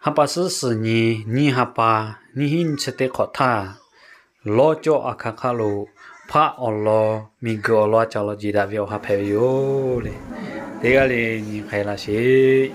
Ha pa suhˉ suhˍ nyi nyiˇ ha pa nyiˇ hinˉ nyiˇ chi teˇ hk'awꞈ htaˇ, lawˇ cawˇ a hk'aˬ hk'aˆ lo hpaˆ awˬ lawn, miˬguiˬ awˬ lawn a caˍ law jeˬ daꞈ ve awˬ ha hpehꞈ ve yoˬ le. Teˇ g'aˇ le nyi hk'ai laˇ sheˍ.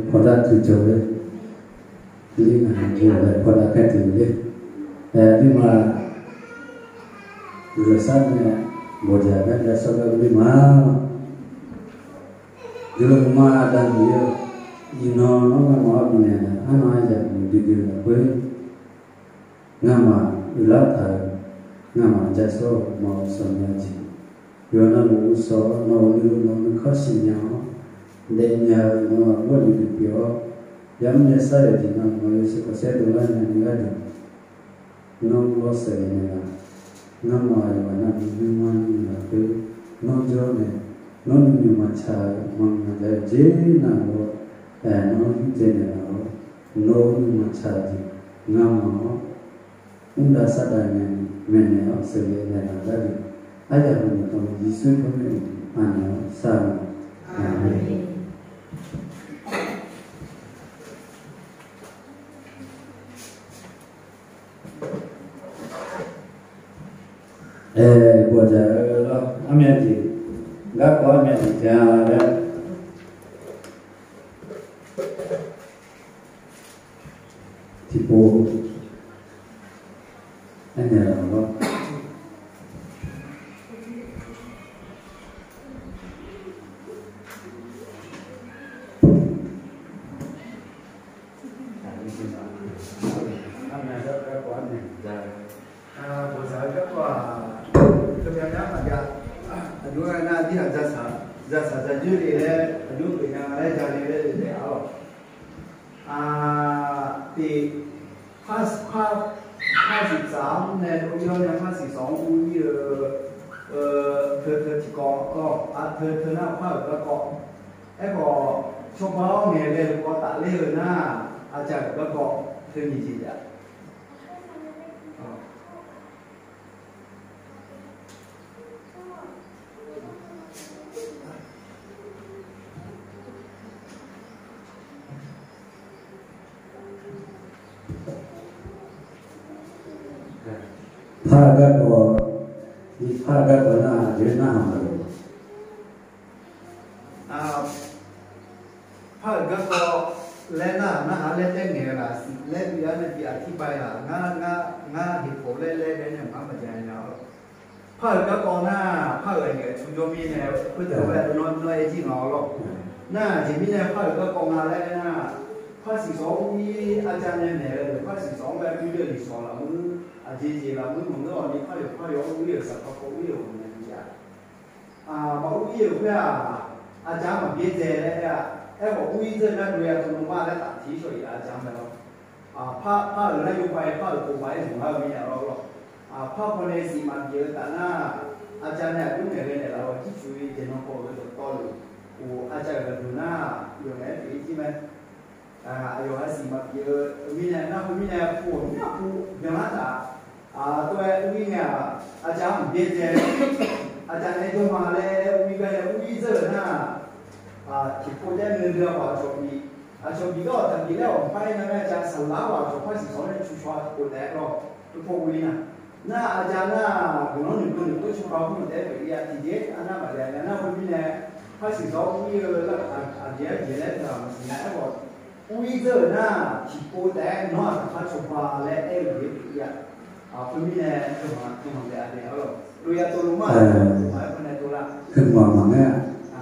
Hpaw daꞈ tuˬ cawˬ ve, liˇ ngaˬ hui ve hpaw daꞈ hk'e tuˬ ve, liˇ ma g'uiˬ shaˉ meh bawˬ jaˍ ve a shaˉ gaˇ ve liˇ ma, yuˬ lo maˇ daꞈ tuˬ yoˬ. Iˉ nawˬ nawˉ ngaˇ ma a miˬ nehˬ, aˉ nawˬ a yaꞈ miˬ duˬ duˬ laˬ peuˬ. Ngaˇ maˬ uiˍ laˇ htaꞈ ngaˇ maˬ jaˇ shawˉ ma awˬ suhˍ meh a ciˬ. Yawˇ nawˬ g'uˇ suhˍ nawˬ uiˍ lo nawˬ hui hkawˇ shiˍ nyi a, leh nyi a ve nawˬ g'awˇ yuˬ tuˬ piˇ a. Yaꞈ mvuhˇ leh shaˉ yaꞈ tiꞈ nawˬ nawˬ Yeˍsuˆ Hkriꞈ shehˆ dawˇ laˇ nyi a nyi g'aˇ tuˬ, nawˬ g'awˇ suhˍ ve nyi la, ngaˇ maˬ yaꞈ maˬ nawˬ hui nyi ma nyi laˬ peuˬ. Nawˬ jawˇ meh, nawˬ nyi ma chaꞈ maˇ maˇ jaˇ jeˬ naˬ lo, nawˬ hui ceh nyi la lo, nawˬ nyi ma chaꞈ jeˬ ngaˇ maˬ a. Uˉ daꞈ shaˉ daꞈ nyi meh nehˬ awˬ suhˍ ve nehˬ laˬ gaˇ ve, aˉ yaˇ hui nyi taw Yeˍsuˆ hkawˇ meh a nyi a shaˉ ma. Aˍmenˬ. Bawˬ jaˍ ve laˇ, aˉ meh tiꞈ, gaˇ k'aw aˉ meh tiꞈ jaˇ leh, tiꞈ po, aˉ nyi laˬ laˇ. Bawˬ jaˍ ve gaˇ k'aw a, hk'e te a yaˇ maˬ jaˇ, a juˇ na tiˉ a jaˇ shaˍ, jaˇ shaˍ jaˇ juˇ le leh, a juˇ k'oꞈ na leh jaˇ le leh le te a lo. Teꞈ, hpaˇ, hpaˇ shiˍ caˍ mvuhˇ neh lo yawˇ nyi hpaˇ shiˍ shawˍ mvuhˇ nyi, hkeu hkeu tiꞈ k'aw, a hkeu hkeu naˆ hpaˇ uiˍ gaˇ k'aw, ehˉ k'aw, chaw hpaˇ awˬ ngeh leh lo k'aw taˍ le ve naˆ, a ca uiˍ gaˇ k'aw, hkeu nyi jeˬ jaˇ. Hpaˇ gaˇ k'aw, hpaˇ gaˇ k'aw naˆ a ve naˆ ha ma lo. Hpaˇ uiˍ gaˇ k'aw leh naˆ, naˆ ha leh teˇ ngehˬ laˬ shiˍ leh, uiˍ yaˇ leh tiꞈ a htiˇ pai laˬ, ngaˇ, ngaˇ, ngaˇ heˍ k'oˍ leh leh leh nehˬ maˇ maˇ jaˇ yaˇ. Hpaˇ uiˍ gaˇ k'aw naˆ, hpaˇ uiˍ a nyi a cu jawˇ miˇ nehˬ, hkui te ve a ve nawˬ, nawˬ e jiˇ ngaˬ awˬ lawn. Naˆ jeˬ miˇ nehˬ hpaˇ uiˍ gaˇ k'aw ngaˬ leh naˆ, hpaˇ shiˍ shawˍ mvuhˇ nyi, a ca nehˬ nehˬ ve hpaˇ shiˍ shawˍ mvuhˇ ve a cuˇ yawˇ liꞈ shawˍ laˬ meuˇ, a jeˬ jeˬ laˬ meuˇ mawˬ meuˇ awˬ nyi hpaˇ yoˬ hpaˇ yoˬ, uˉ yeˬ shaˍ hpaˇ k'o uˉ yeˬ awˬ nyi a. Maꞈ uˉ yeˬ awˬ hk'e a, a ca maˍ biˇ teh leh a, ehˉ k'awꞈ uˉ iˉ tzuhˇ naˆ lo a to lo maˇ leh taꞈ htiˇ shawˍ yeˬ a ca meh law. Hpaˇ, hpaˇ uiˍ naˆ yawˇ pa e hpaˇ uiˍ k'oˍ pa e mawˬ laˇ ve miˇ nehˬ law law. Hpaˇ hk'aw neh shiˍ maˍ piˇ ve taꞈ naˆ, a ca nehˬ a cuˉ nehˬ ve nehˬ laˬ awˬ ciˉ shu ve ceh nawˬ k'awꞈ ve dawˬ tawˆ loˬ, oˬ a ca uiˍ ve luˬ naˆ, yawˬ nehˬ piˇ ciˉ meh. A yawˬ ha shiˍ maˍ piˇ ve miˇ nehˬ, naˆ hui miˇ nehˬ hpu awˬ miˉ a hpu byanˇ laˇ taꞈ, a to e uˉ iˉ nehˬ a, a ca maˍ biˇ teh, a ca nehˬ jawˇ ma leh uˉ iˉ gaˇ leh uˉ iˉ tzuhˇ naˆ, a, tiꞈ hpu tehˉ neu dui a paˍ cawˬ piˇ, a cawˬ piˇ gaˇ awˬ htaꞈ piˇ leh awˬ hpaˇ iˉ na ve a ca saˍ laˉ vaˬ cawˬ hpaˇ shiˍ shawˍ leh chu sha tiꞈ k'oˍ tehꞈ k'o, teˇ hpawˇ uˉ iˉ naˆ. Naˆ a ca naˆ g'uiˬ nawˉ nuˬ keu nuˬ k'oˆ chu pa k'oˆ nawˬ tehˉ peuˬ iˉ a tiꞈ jeˉ a naˆ maˍ jaˇ ve naˆ hui miˇ nehˬ, hpaˇ shiˍ shawˍ uˉ iˉ ve laˇ a jeˬ a jeˬ leh te a maˍ shiˍ na ehˉ k'awꞈ uˉ iˉ tzuhˇ naˆ tiꞈ hpu tehˉ nawˉ a htaꞈ hpaˇ chaw pa leh ehˉ ve jeˬ peuˬ iˉ a. A hpu miˇ nehˬ, a hpu miˇ nehˬ a ve a lo, lo yaꞈ to lo maˇ, a hpu nehˬ to laˇ, hk'e maˍ maˍ meh a.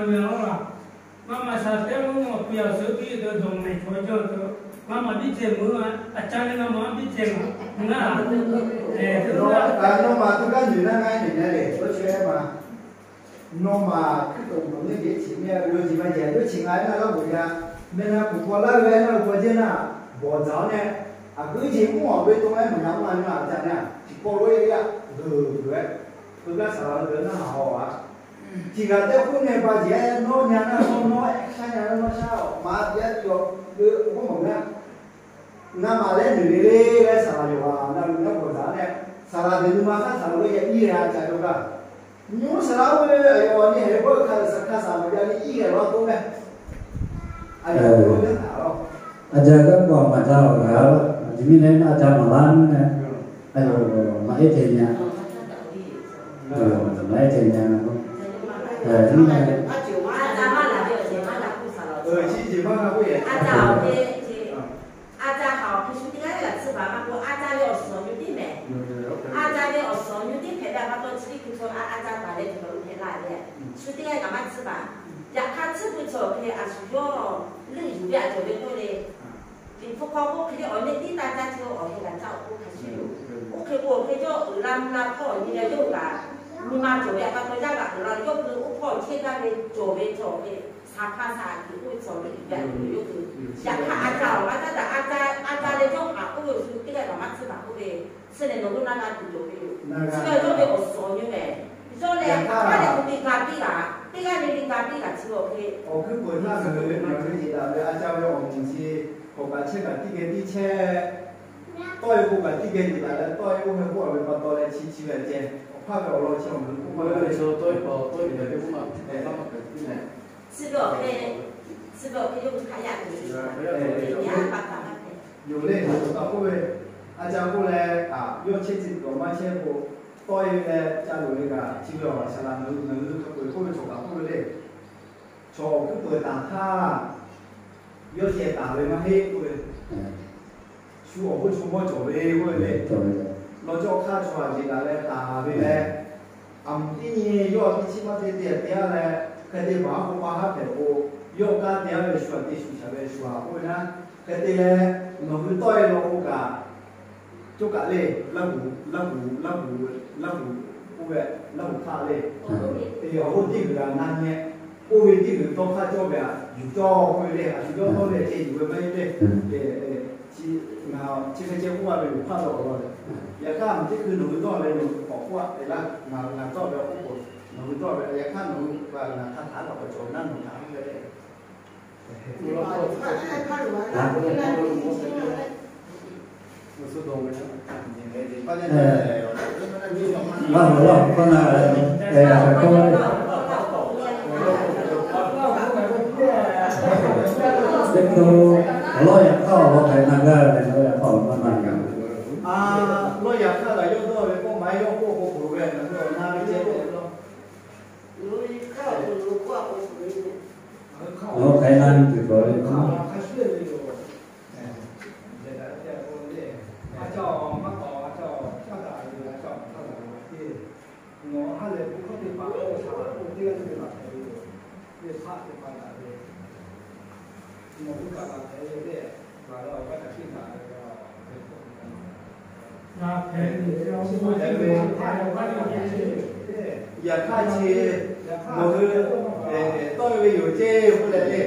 ngaˬ meh a laˇ. Ngaˬ maˬ shaˍ tehˉ mvuhˇ awˬ pi awˬ suhˉ piˇ dawˬ mehˬ chaw jaˇ tuˬ, ngaˬ maˬ biˇ ceh meuˉ a, a ca leh ngaˬ maˬ biˇ ceh ngaˬ, ngaˬ, nawˬ maˬ teˇ g'aˇ nyi naˇ ngaˇ nyi na le, oˇ chi ma, nawˬ maˬ hkuiˉ toꞈ mvuhˇ miˬ teˇ chi meh lo ji ma jehˬ lo chi ngaˬ na laˇ k'o ya, meh na kuˬ paw laˇ ve na lo paw jehˇ na, bawˬ tzaˍ a neh, a kuiˉ ji mvuhˇ awˬ ve to leh maˬ na maˇ na a ca na, chi paw lo e yaˇ g'uiˬ g'uiˬ ve, hk'e gaˇ shaˍ laꞈ g'uiˬ naˇ haꞈ haw a. Chi g'aꞈ teˇ hk'oˆ neh ba jehˬ nawˇ nya na nawˇ, nawˇ ehˉ shaˉ nya na nawˇ shaˉ, maꞈ yaˇ cawˬ ve k'oˆ mawˬ g'aˇ. Ngaˬ maˬ leh nuˬ le le leh saˍ laˍ yawˬ a na lu naˉ bawˬ daꞈ leh, saˍ laˍ teꞈ nyi ma hk'aˇ saˍ laˍ ve yaꞈ iˉ leh a ca dawˇ gaˇ. Nyi saˍ laˍ oˇ ve a yawˬ a nyi hehˍ ve hk'a saˍ hk'a saˍ maˬ yaꞈ nyi iˉ leh law k'oˆ leh, a yawˬ ve naˉ taˍ laˇ. A ca gaˇ k'o maˬ ca awˬ g'aˇ laˇ, a ci miˇ leh a ca maˬ laˇ nuˇ leh, a yawˬ maˬ ehˉ ceh nya, maˬ ehˉ ceh nya, a ci miˇ leh a ca maˇ laˬ ve awˬ ceuˬ maˇ g'a k'oˆ saˍ laˍ, chi ceuˬ maˇ g'a k'oˆ e, a ca awˬ te ce. A ca haꞈ awˬ hk'e shu teˇ g'aˇ teˇ g'aˇ tsuhˇ baˬ maˇ k'o, a ca ve awˬ suhˍ nyi teˇ mehˍ. A ca ve awˬ suhˍ nyi teˇ hpehꞈ ve a pa taw, chi teˇ hkui chaw a a ca taˍ leh tuˬ kaˬ lo hpehꞈ la ve. Shu teˇ g'aˇ kaꞈ maˇ tsuhˇ baˬ. Yaꞈ hk'aˇ tsuhˇ hpu chaw awˬ hk'e a shu yawˇ leuˆ yuˬ ve a cawˬ ve k'oˆ le. Hk'aw k'oˆ hk'e le, awˬ nyi tiˉ taˇ caˇ chi awˬ hk'e g'a caˇ, oˇ hk'a shuˍ yoˬ. Oˇ hk'e k'o, hk'e cawˇ uiˍ la mvuh la hpawˇ nyi leh yawˇ hui kaꞈ, nyi ma cawˬ ve a pa taw yaˇ g'aꞈ uiˍ la ve yawˇ hui oˇ hpawˇ chehˇ gaˇ ve cawˬ ve chaw hk'e, shaˍ hpaˇ shaˍ aꞈ tiꞈ k'oˆ ve chaw ve uiˍ jaˇ ve yoˬ. Yaꞈ hk'aˇ a ca awˬ g'a caˇ taˍ, a ca, a ca leh yawˇ htaꞈ k'oˆ ve awˬ shu teˇ g'aˇ kaꞈ maˇ tsuhˇ baˬ k'oˆ ve, chi lehˬ nawˬ hui na g'a tuˬ cawˬ ve yoˬ. Chi ve yawˇ ve awˬ suhˍ awˬ nyi mehˬ. Yawˇ leh a hk'aˇ leh k'o te ga piˇ laˬ, teˇ g'aˇ le le ga piˇ laˬ chi awˬ hk'e. Awˬ hkuiˉ peuˬ htaˇ ngaˬ hui, ngaˬ hui yeˬ daꞈ ve a ca ve awˬ moˍ chi, k'awꞈ kaꞈ chehˇ kaꞈ tiˇ geh tiˇ chehˇ, tawˆ e k'o kaꞈ tiˇ geh yeˬ daꞈ leh tawˆ e k'oˆ ve k'oˆ a ve pa taw leh chi chi ve ceh, awˬ hk'aˇ ve awˬ lawn chi awˬ moˍ k'oˆ ma ve le. Chi ve awˬ hk'e, chi ve awˬ hk'e yawˇ hui hk'aˬ yaˇ ve, yaˇ pa taw maˇ hpehꞈ. Yoˬ le, awˬ taw k'oˆ ve, a ca k'oˆ leh, yawˇ chehˇ tcuh tuˬ maˇ chehˇ k'o, tawˆ e leh ca loˍ ve kaꞈ chi ve awˬ laꞈ shaˍ laꞈ ngaˬ hui, ngaˬ hui hk'a peu eˬ k'oˆ ve chaw kaꞈ k'oˆ ve le. Chaw awˬ hkuiˉ peuˬ taˍ htaˇ, yawˇ ceh taˍ ve maˇ heˆ k'oˆ ve, shu awˬ hoˉ chaw mawˇ cawˬ ve k'oˆ ve le. Law cawˇ hk'aˇ chaw a jeˬ daꞈ leh taˍ ve leh, aˬ mvuhˬ teˇ nyi yawˇ teˇ chiˉ maˇ te te te a leh, hk'e te baˬ a k'o pa haˉ hpehꞈ k'o, yawˇ kanˉ te a ve shu a te shu shaˍ ve shu a k'oˆ ve naˉ, hk'e te leh nawˬ hui tawˆ e law k'o kaꞈ, cawˇ kaꞈ le, Laˇ huˍ, Laˇ huˍ, Laˇ huˍ, Laˇ huˍ k'oˆ ve, Laˇ huˍ htaˇ le, awˬ hoˉ teˇ g'uiˬ g'a na nyi, oˇ ve teˇ g'uiˬ dawˇ hk'aˇ cawˇ ve a, yuˬ cawˇ k'oˆ ve le, a shu yawˇ dawˇ ve ceh yuˬ ve maˇ heˆ le. Chi, chi hk'e ceh k'oˆ a ve yoˬ hpaˇ dawˇ awˬ lawn leh, yaꞈ hk'aˇ teˇ hkui nawˬ hui dawˇ ve yoˬ k'awꞈ k'oˆ a te laˇ, ngaˬ dawˇ ve k'oˆ k'o, nawˬ hui dawˇ ve yaꞈ hk'aˇ nawˬ hui g'a na hk'a htaꞈ lawˬ k'awꞈ cawˬ naˉ nawˬ htaꞈ k'oˆ ve le. Laˇ huˍ laˇ huˍ hkawˇ na, teˇ hkui awˬ lawˉ yaꞈ hk'aˇ awˬ lawn hk'aˬ hk'e na gaˇ ve, lawˇ yaꞈ hk'aˇ awˬ lawn hk'aˬ hk'e na gaˇ ve. Lawˇ yaꞈ hk'aˇ kaꞈ yawˇ dawˇ ve k'oˆ ma yawˇ k'oˆ k'o hk'aw lo ve ngaˬ hui awˬ na ve ceh k'oˆ ve law. Awˬ hk'aˬ hk'e na nyi tuˬ cawˬ ve k'o, Yaꞈ hk'aˇ chi, nawˬ hui tawˆ e ve yoˬ ceˇ k'oˆ leh le.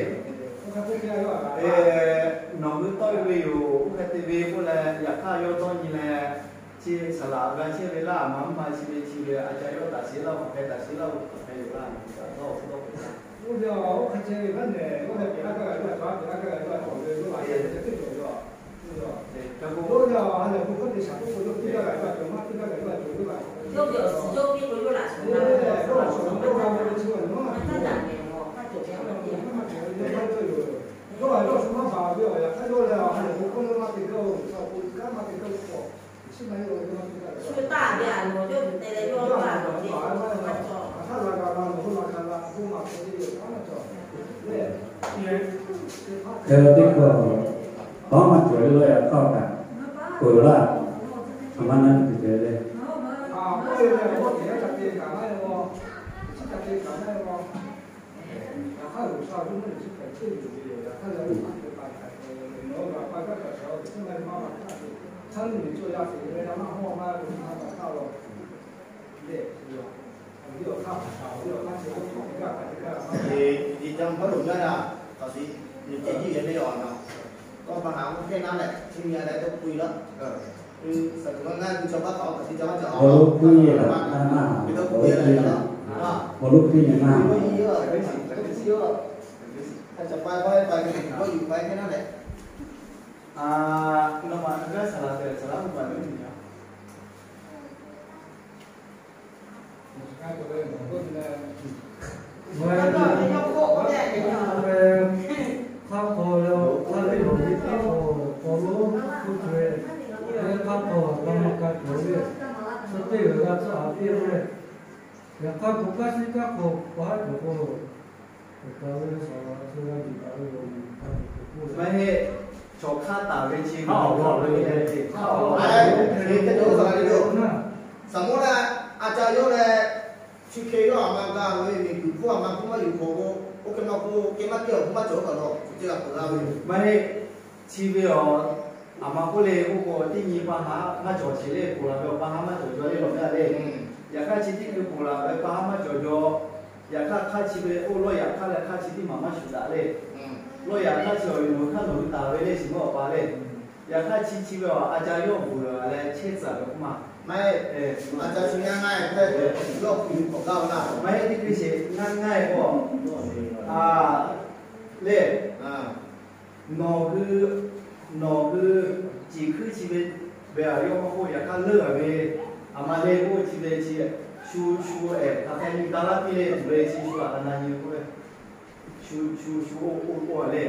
Nawˬ hui tawˆ e ve yoˬ, oˇ hk'e te ve k'oˆ leh, yaꞈ hk'aˇ yawˇ dawˇ nyi leh, chi saˍ laꞈ g'a chehˇ ve laˇ, a ma mvuhˇ ma chi ve chi ve a ca yawˇ taˍ sheˍ laˇ, awˬ hk'e taˍ sheˍ laˇ, oˇ hk'e yoˬ laˇ, taˍ dawˇ awˬ hk'e dawˇ hk'e taˍ. Shu taˇ ve a nawˬ yawˇ hui te leh yawˇ yawˇ a nawˬ le, maˇ cawˬ. Hk'e teˇ hkui tawˇ maˇ cawˬ ve lawˇ yaꞈ hk'aˇ kaꞈ peuˬ laˇ, a ma na tuˬ te le. Eˬ, eˬ, ca maˇ loˍ gaˇ a, taꞈ si, nawˬ ceh jiˇ ve le a na. Kawˇ pa haꞈ k'oˆ hkehˇ naˉ leh, chi nyi a leh dawˇ hpu e laˇ. Saˍ tuˬ g'a ngaˇ hui chaw baˆ k'aꞈ taꞈ si ca maˇ ca a, awˬ lo hpu e laˇ, awˬ lo hpu e naˉ, awˬ lo hpu e naˉ, a ca pa pa pa kawˇ yuˬ pa hkehˇ naˉ leh, a, nawˬ ma g'aˇ saˍ laꞈ tehꞈ saˍ laꞈ k'oˆ pa ve nyi a. Hk'a hk'aw lo, hk'a teˇ hpaˍ ve teˇ hpaˍ awˬ hk'aw lo k'oˆ ve, hk'a hk'aw g'a maˇ ka tuˬ ve, suh teˇ g'aˇ g'a tcuhˉ a piˇ ve, yaꞈ hk'aˇ k'o, kanˉ shiˉ kanˉ hk'aw pa haˉ tuˬ k'o, Maˇ heˆ. Chaw hk'aˇ taˍ ve chi hk'aˇ awˬ lawn ve le, hk'aˇ awˬ lawn ve le. Saˍ moˉ leh a ca yawˇ leh chi hk'e yawˇ a ma ga ve miˬ guiˬ hpfuhˇ a ma hpfuhˇ maˇ yuˬ hk'awꞈ k'o, oˇ hk'e maˇ k'oˆ, hk'e maˇ piˇ awˬ hpfuhˇ maˇ cawˬ kaꞈ lawˬ, chi teˇ g'aˇ k'oˆ laˇ ve yoˬ. Maˇ heˆ. Chi ve awˬ, aˬ ma k'oˆ le k'oˆ k'o, teˇ nyi pa haˉ maˇ cawˬ sheˍ le, ponˬ laˬ ve awˬ pa haˉ maˇ cawˬ jaw le lawˬ ve a le. Yaꞈ hk'aˇ chi teˇ hkui ponˬ laˬ ve pa haˉ maˇ cawˬ jaw. Yaꞈ hk'aˇ hk'aˇ chi ve oˇ lawˇ yaꞈ hk'aˇ leh hk'aˇ chi teˇ maˬ maˇ shuˍ daꞈ le. Lawˇ yaꞈ hk'aˇ chi awˬ ve nawˬ hui hk'aˇ nawˬ hui taˍ ve le shiˍ mawˇ awˬ pa le. Yaꞈ hk'aˇ chi chi ve awˬ a ca yawˇ vuiˬ a leh chehˇ tcuh ve k'oˆ ma. Maˇ heˆ, ngaˇ ngaˇ e k'o, maˇ heˆ teˇ hkui sheˍ ngaˇ ngaˇ e k'o, a, le, nawˬ hui, nawˬ hui ciˬ hkuiˉ chi ve, ve a yawˇ maˇ k'oˆ, yaꞈ hk'aˇ leuˆ a ve, aˬ ma le k'oˆ chi ve chi, shu shu ehˍ hk'aˬ hk'e nyi ga laˇ piˇ le tuˬ ve chi shu a hk'aˬ na nyi k'oˆ ve, shu shu shu oˇ oˇ oˇ a le.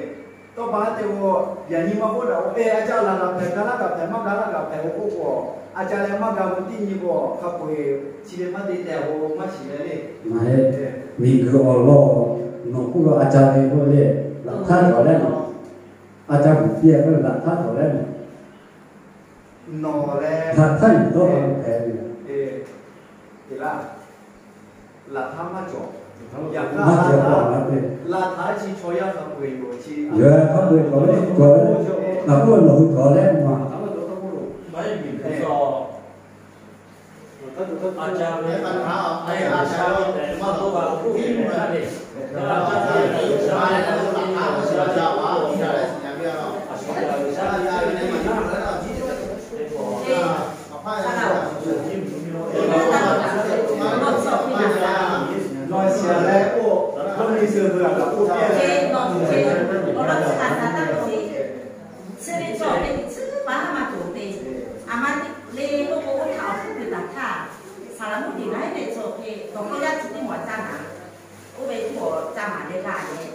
Tawˇ pa haˉ te k'o, yaꞈ nyi maˇ k'oˆ daꞈ k'o, e, a ca laˬ kaꞈ hpehꞈ, ga laˇ kaꞈ hpehꞈ, maˇ ga laˇ kaꞈ hpehꞈ k'o k'oˆ k'o, a ca leh maˇ ga k'o teˇ nyi k'o hk'a peu-eˬ chi ve maˇ te tehˬ k'o maˇ shiˍ leh le. Ngaˬ he miˬguiˬ awˬ lawn nawˬ k'oˆ lo a ca ve k'oˆ le, laꞈ htaˇ cawˬ leh nawˬ, a ca bvuhˬ piˇ a k'oˆ laꞈ htaˇ cawˬ leh nawˬ, nawˬ leh laꞈ htaˇ yuˬ dawˇ hpehꞈ ve, laꞈ htaˇ maˇ cawˬ. Yaꞈ hk'aˇ laꞈ htaˇ chi chaw yaˇ hk'a peu-eˬ yoˬ chi, yawˇ hk'a peu-eˬ cawˬ leh cawˬ ve, ngaˬ k'oˆ nawˬ hui cawˬ leh ma. Nawˬ shiˍ leh k'oˆ, k'oˆ ve suh ve a kaꞈ k'oˆ piˇ ve, chi ve cawˬ ve teˇ tcuhˉ paˍ maˇ cawˬ ve, aˬ ma le k'oˆ k'o oˇ htaˇ awˬ hkuˇ kuiˬ taˍ htaˇ, Saˍlaˍmonˍ tiˍ g'aˇ ve chaw hk'e dawˬ hkawˇ yaˇ chi teˇ maˬ caˇ naˍ, oˇ ve tuˬ awˬ caˇ maˍ leh g'a leh,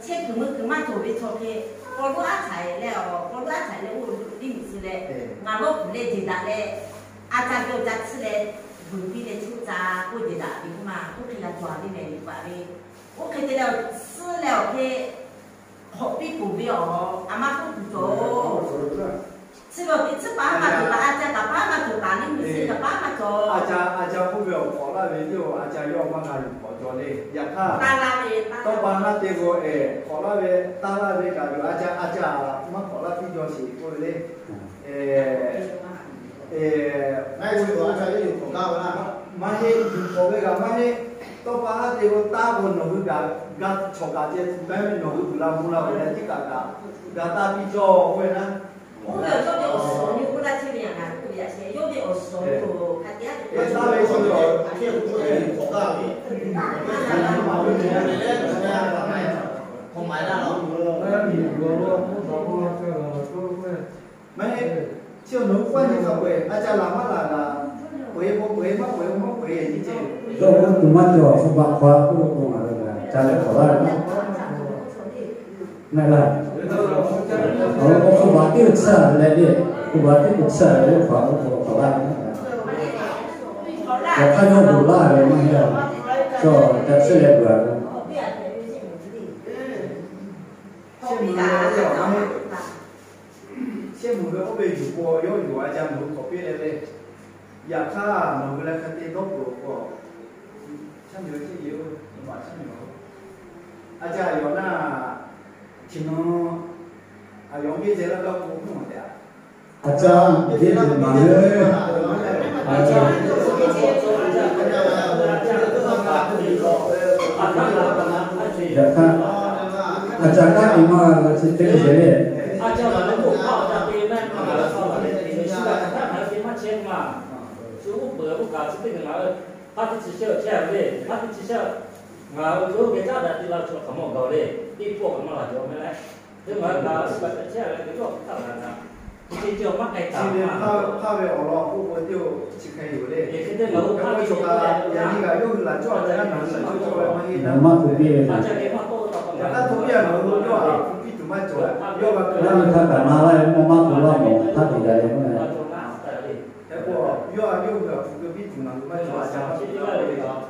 chehˇ kuiˬ mui kuiˬ maˇ cawˬ ve chaw hk'e, paw loˉ aˉ htaiˍ leh, paw loˉ aˉ htaiˍ leh oˇ tiˉ miˬ tcuh leh, ngaˬ lawˇ kuiˬ leh jeˬ daꞈ leh, a ca ve awˬ ca tsuhˇ leh, vuiˬ piˇ leh chi oˇ ca k'oˆ jeˬ daꞈ ve k'oˆ ma, oˇ hk'e g'a cawˬ a ve mehˍ ve paˍ ve, oˇ hk'e te leh suhˉ leh awˬ hk'e hk'awꞈ piˇ tuˬ ve awˬ, aˬ ma k'oˆ tuˬ cawˬ. Chi ve awˬ teˇ tcuhˉ paˍ maˇ cawˬ kaꞈ, a ca kaꞈ paˍ maˇ cawˬ kaꞈ, neˇ miˬ suhˉ kaꞈ paˍ maˇ cawˬ. A ca, a ca k'oˆ ve awˬ hk'awꞈ laˇ ve yawˇ a ca yawˇ maˇ g'a yuˬ hk'awꞈ jaw le. Yaꞈ hk'aˇ, taˇ laˇ ve, taˇ taˇ paˍ haˉ te k'o, hk'awꞈ laˇ ve taˇ laˇ ve kaꞈ yuˬ a ca, a ca maˇ hk'awꞈ laˇ piˇ jaw sheˍ k'oˆ ve le. Maˇ heˆ, yuˬ hk'awꞈ ve kaꞈ maˇ heˆ. Tawˇ pa haˉ te k'o, taˇ k'o nawˬ hui kaꞈ ga chawˬ kaꞈ ceh tuˬ pehˉ ve nawˬ hui uiˍ la mvuh la ve leh teˇ kaꞈ kaꞈ ga taˇ piˇ cawˇ k'oˆ ve naˉ. Oˇ ve awˬ yawˇ ve awˬ suhˍ awˬ nyi k'oˆ laˇ chehˇ ve yaꞈ ngaˬ k'oˆ ve yaꞈ sheh, yawˇ ve awˬ suhˍ awˬ nyi hk'a te a ve, taˇ ve chaw ve awˬ hk'e k'oˆ ve hk'awꞈ gaˇ ve, hk'awꞈ maˍ laˇ law. Maˇ heˆ. Chi awˬ nawˬ hui k'oˆ a nyi hk'a peu-eˬ a ca laˬ maˇ laˬ kaꞈ, peu-eˬ k'o peu-eˬ, maˇ peu-eˬ k'o maˇ peu-eˬ nyi ceh. Yawˇ k'oˆ tuˬ maˇ cawˬ, shu baꞈ hk'aw a k'oˆ lo k'o ngaˬ hui ca leh hk'awꞈ laˇ ve maˇ heˆ laˇ. Awˬ lawn k'o, hk'oˆ baˬ teˇ hpaˍ tsuhˇ leh le, hk'oˆ baˬ teˇ hpaˍ tsuhˇ leh le, hk'aˬ k'o hk'awꞈ laˇ ve maˇ heˆ. Awˬ hk'aˇ yawˇ bvuhꞈ laˇ ve maˇ heˆ. Chaw ca tsuhˇ leh bvuhꞈ a ve. Shehˆ meuˬ ve oˇ ve yuˬ k'o, yawˇ yuˬ a ca nawˬ hui hk'awꞈ piˇ leh le. Yaꞈ hk'aˇ nawˬ hui leh hk'e te dawˇ peuˬ k'o, a ca yawˬ naˇ, chi nawˬ, a yawˬ geh ceh laˇ gaˇ k'o, mvuhˇ maˬ tehꞈ a. A ca geh ceh maˬ le. Yaꞈ hk'aˇ, a ca kaꞈ e maˇ g'a la chi teˇ g'aˇ le. A ca laˬ leh k'oˆ hpaˇ a ca te na, a laˬ leh k'oˆ hpaˇ a ca te na, shu g'a htaˇ ngaˬ hui te maˇ chehˇ ma. Shu uˉ peunˍ uˉ kaꞈ chi teˇ g'aˇ ngaˬ hui hk'a te chi sheh awˬ chehˇ a ve le. Hk'a te chi sheh, ngaˬ hui geh caˉ daꞈ te la chaw hk'aˬ mawˇ gaˬ le. Teˇ pawˆ kaꞈ maˇ laˬ cawˬ meh le. Teˇ maˬ kaꞈ uˉ kaꞈ ca chehˇ a ve, teˇ pawˆ kaꞈ maˇ laˬ kaꞈ, chi te cawˬ maˇ k'ai taˍ ve hpaˇ ve awˬ lawn k'oˆ k'o, teˇ chi hk'e yoˬ le. Hk'e te ngaˬ hui hk'a te chaw kaꞈ yaꞈ nyi kaꞈ yawˇ hui laˬ cawˇ a ve, a naˬ hui laˬ cawˇ cawˇ ve maˇ heˆ naˉ. Maˇ hpu piˇ ve, a ca geh maˇ tawˆ taˇ k'o, yaꞈ hk'aˇ hpu piˇ a, ngaˬ hui yawˇ a hpu piˇ tuˬ maˇ cawˬ. Yawˇ g'a keu laˇ ve htaˇ kaꞈ na laˇ ve maˇ maˇ keu laˇ mawˬ htaˇ te gaˬ le maˇ le. Hk'e k'o, yawˇ a yawˇ hui a hpu keu piˇ tuˬ ngaˬ hui maˇ cawˬ. A ca maˇ hpu piˇ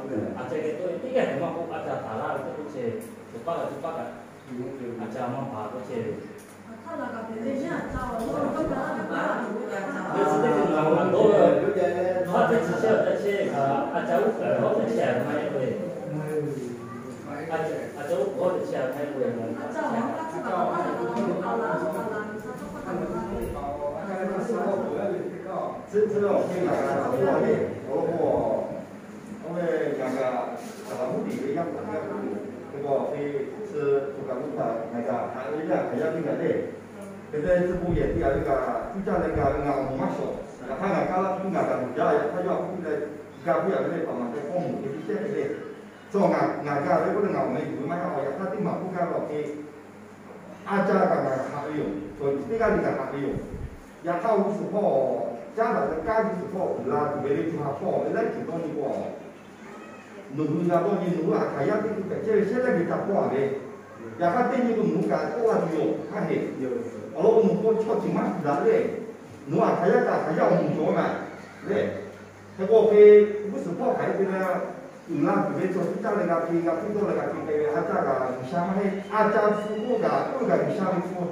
ve, a ca geh tawˆ e teˇ g'aˇ hk'e maˇ k'oˆ, a ca taˍ laˇ ve k'oˆ ceh, teˇ paˆ kaꞈ teˇ paˆ kaꞈ a ca maˇ baˬ k'oˆ ceh ve. Hk'a te chi chehˇ a chehˇ kaꞈ, a ca uˉ peunˍ hawˉ teˇ chehˇ a maˇ heˆ k'o, a ca uˉ peunˍ hawˉ teˇ chehˇ a maˇ heˆ k'o, a ca, a ca uˉ peunˍ hawˉ teˇ chehˇ a maˇ heˆ k'o, Teˇ tcuhˉ awˬ hk'e ngaˬ g'a taˍ ve le, awˬ lawn k'o, oˇ ve ngaˬ g'a taˍ laˬ mvuhˇ miˬ ve yaˇ paˍ yaˇ hpu yoˬ. Hk'e k'o, hk'e tcuhˉ tuˬ kaꞈ lo htaꞈ ngaˬ g'a haꞈ ve yaˇ hk'aˬ yaˇ teˇ g'aˇ le. Hk'e te tcuh bon yehˬ te a ve kaꞈ, cuˇ caˇ leh g'a ve ngaˬ awˬ moˍ maˇ shawˍ. Yaꞈ hk'aˇ ngaˬ kaˇ laˇ hpu ngaˬ kaꞈ loˍ jaˇ, yaꞈ hk'aˇ yawˇ htaꞈ k'oˆ leh g'a piˇ a ve le, paˍ maˍ hk'e k'awˇ moˍ hk'e te shehˉ hk'e le. Chaw ngaˬ, ngaˬ g'a ve k'oˆ leh ngaˬ awˬ meh yuˬ ve maˇ heˆ. Yaꞈ hk'aˇ teˇ maˬ k'oˆ gaˇ ve awˬ hk'e, a caˇ kaꞈ ngaˬ haꞈ ve yoˬ. Chaw teˇ g'aˇ le kaꞈ haꞈ ve yoˬ. Yaꞈ hk'aˇ g'uˇ suhˍ hpawˇ caˉ daꞈ ve kanˉ g'uˇ suhˍ hpawˇ uiˍ la tuˬ ve le, co ha hpawˇ ve laiˉ ceuˬ dawˇ nyi k'o, nawˬ hui g'a dawˇ nyi, nawˬ hui a hkaˍ yaˇ teˇ hkui hpehꞈ chehˇ ve shehˉ laiˉ ve ca pawˆ a ve. Yaꞈ hk'aˇ teˇ nyi k'o nawˬ hui kaꞈ k'oˆ la tuˬ yoˬ, maˇ heˆ. Awˬ lawn k'o nawˬ hui chaw ceuˬ maˇ shuˍ daꞈ le. Nawˬ hui a hkaˍ yaˇ kaꞈ a hkaˍ yaˇ awˬ moˍ cawˬ a ve le. Hk'e k'o hk'e, g'uˇ suhˍ hpawˇ hk'aˬ hk'e te leh uiˍ la tuˬ ve chaw teˇ caˇ leh g'a te, g'a hpuˇ dawˇ leh g'a te k'ai ve, a caˇ kaꞈ G'uiˬsha maˇ heˆ. A caˇ hpu k'oˆ kaꞈ k'oˆ kaꞈ G'uiˬsha ve k'o,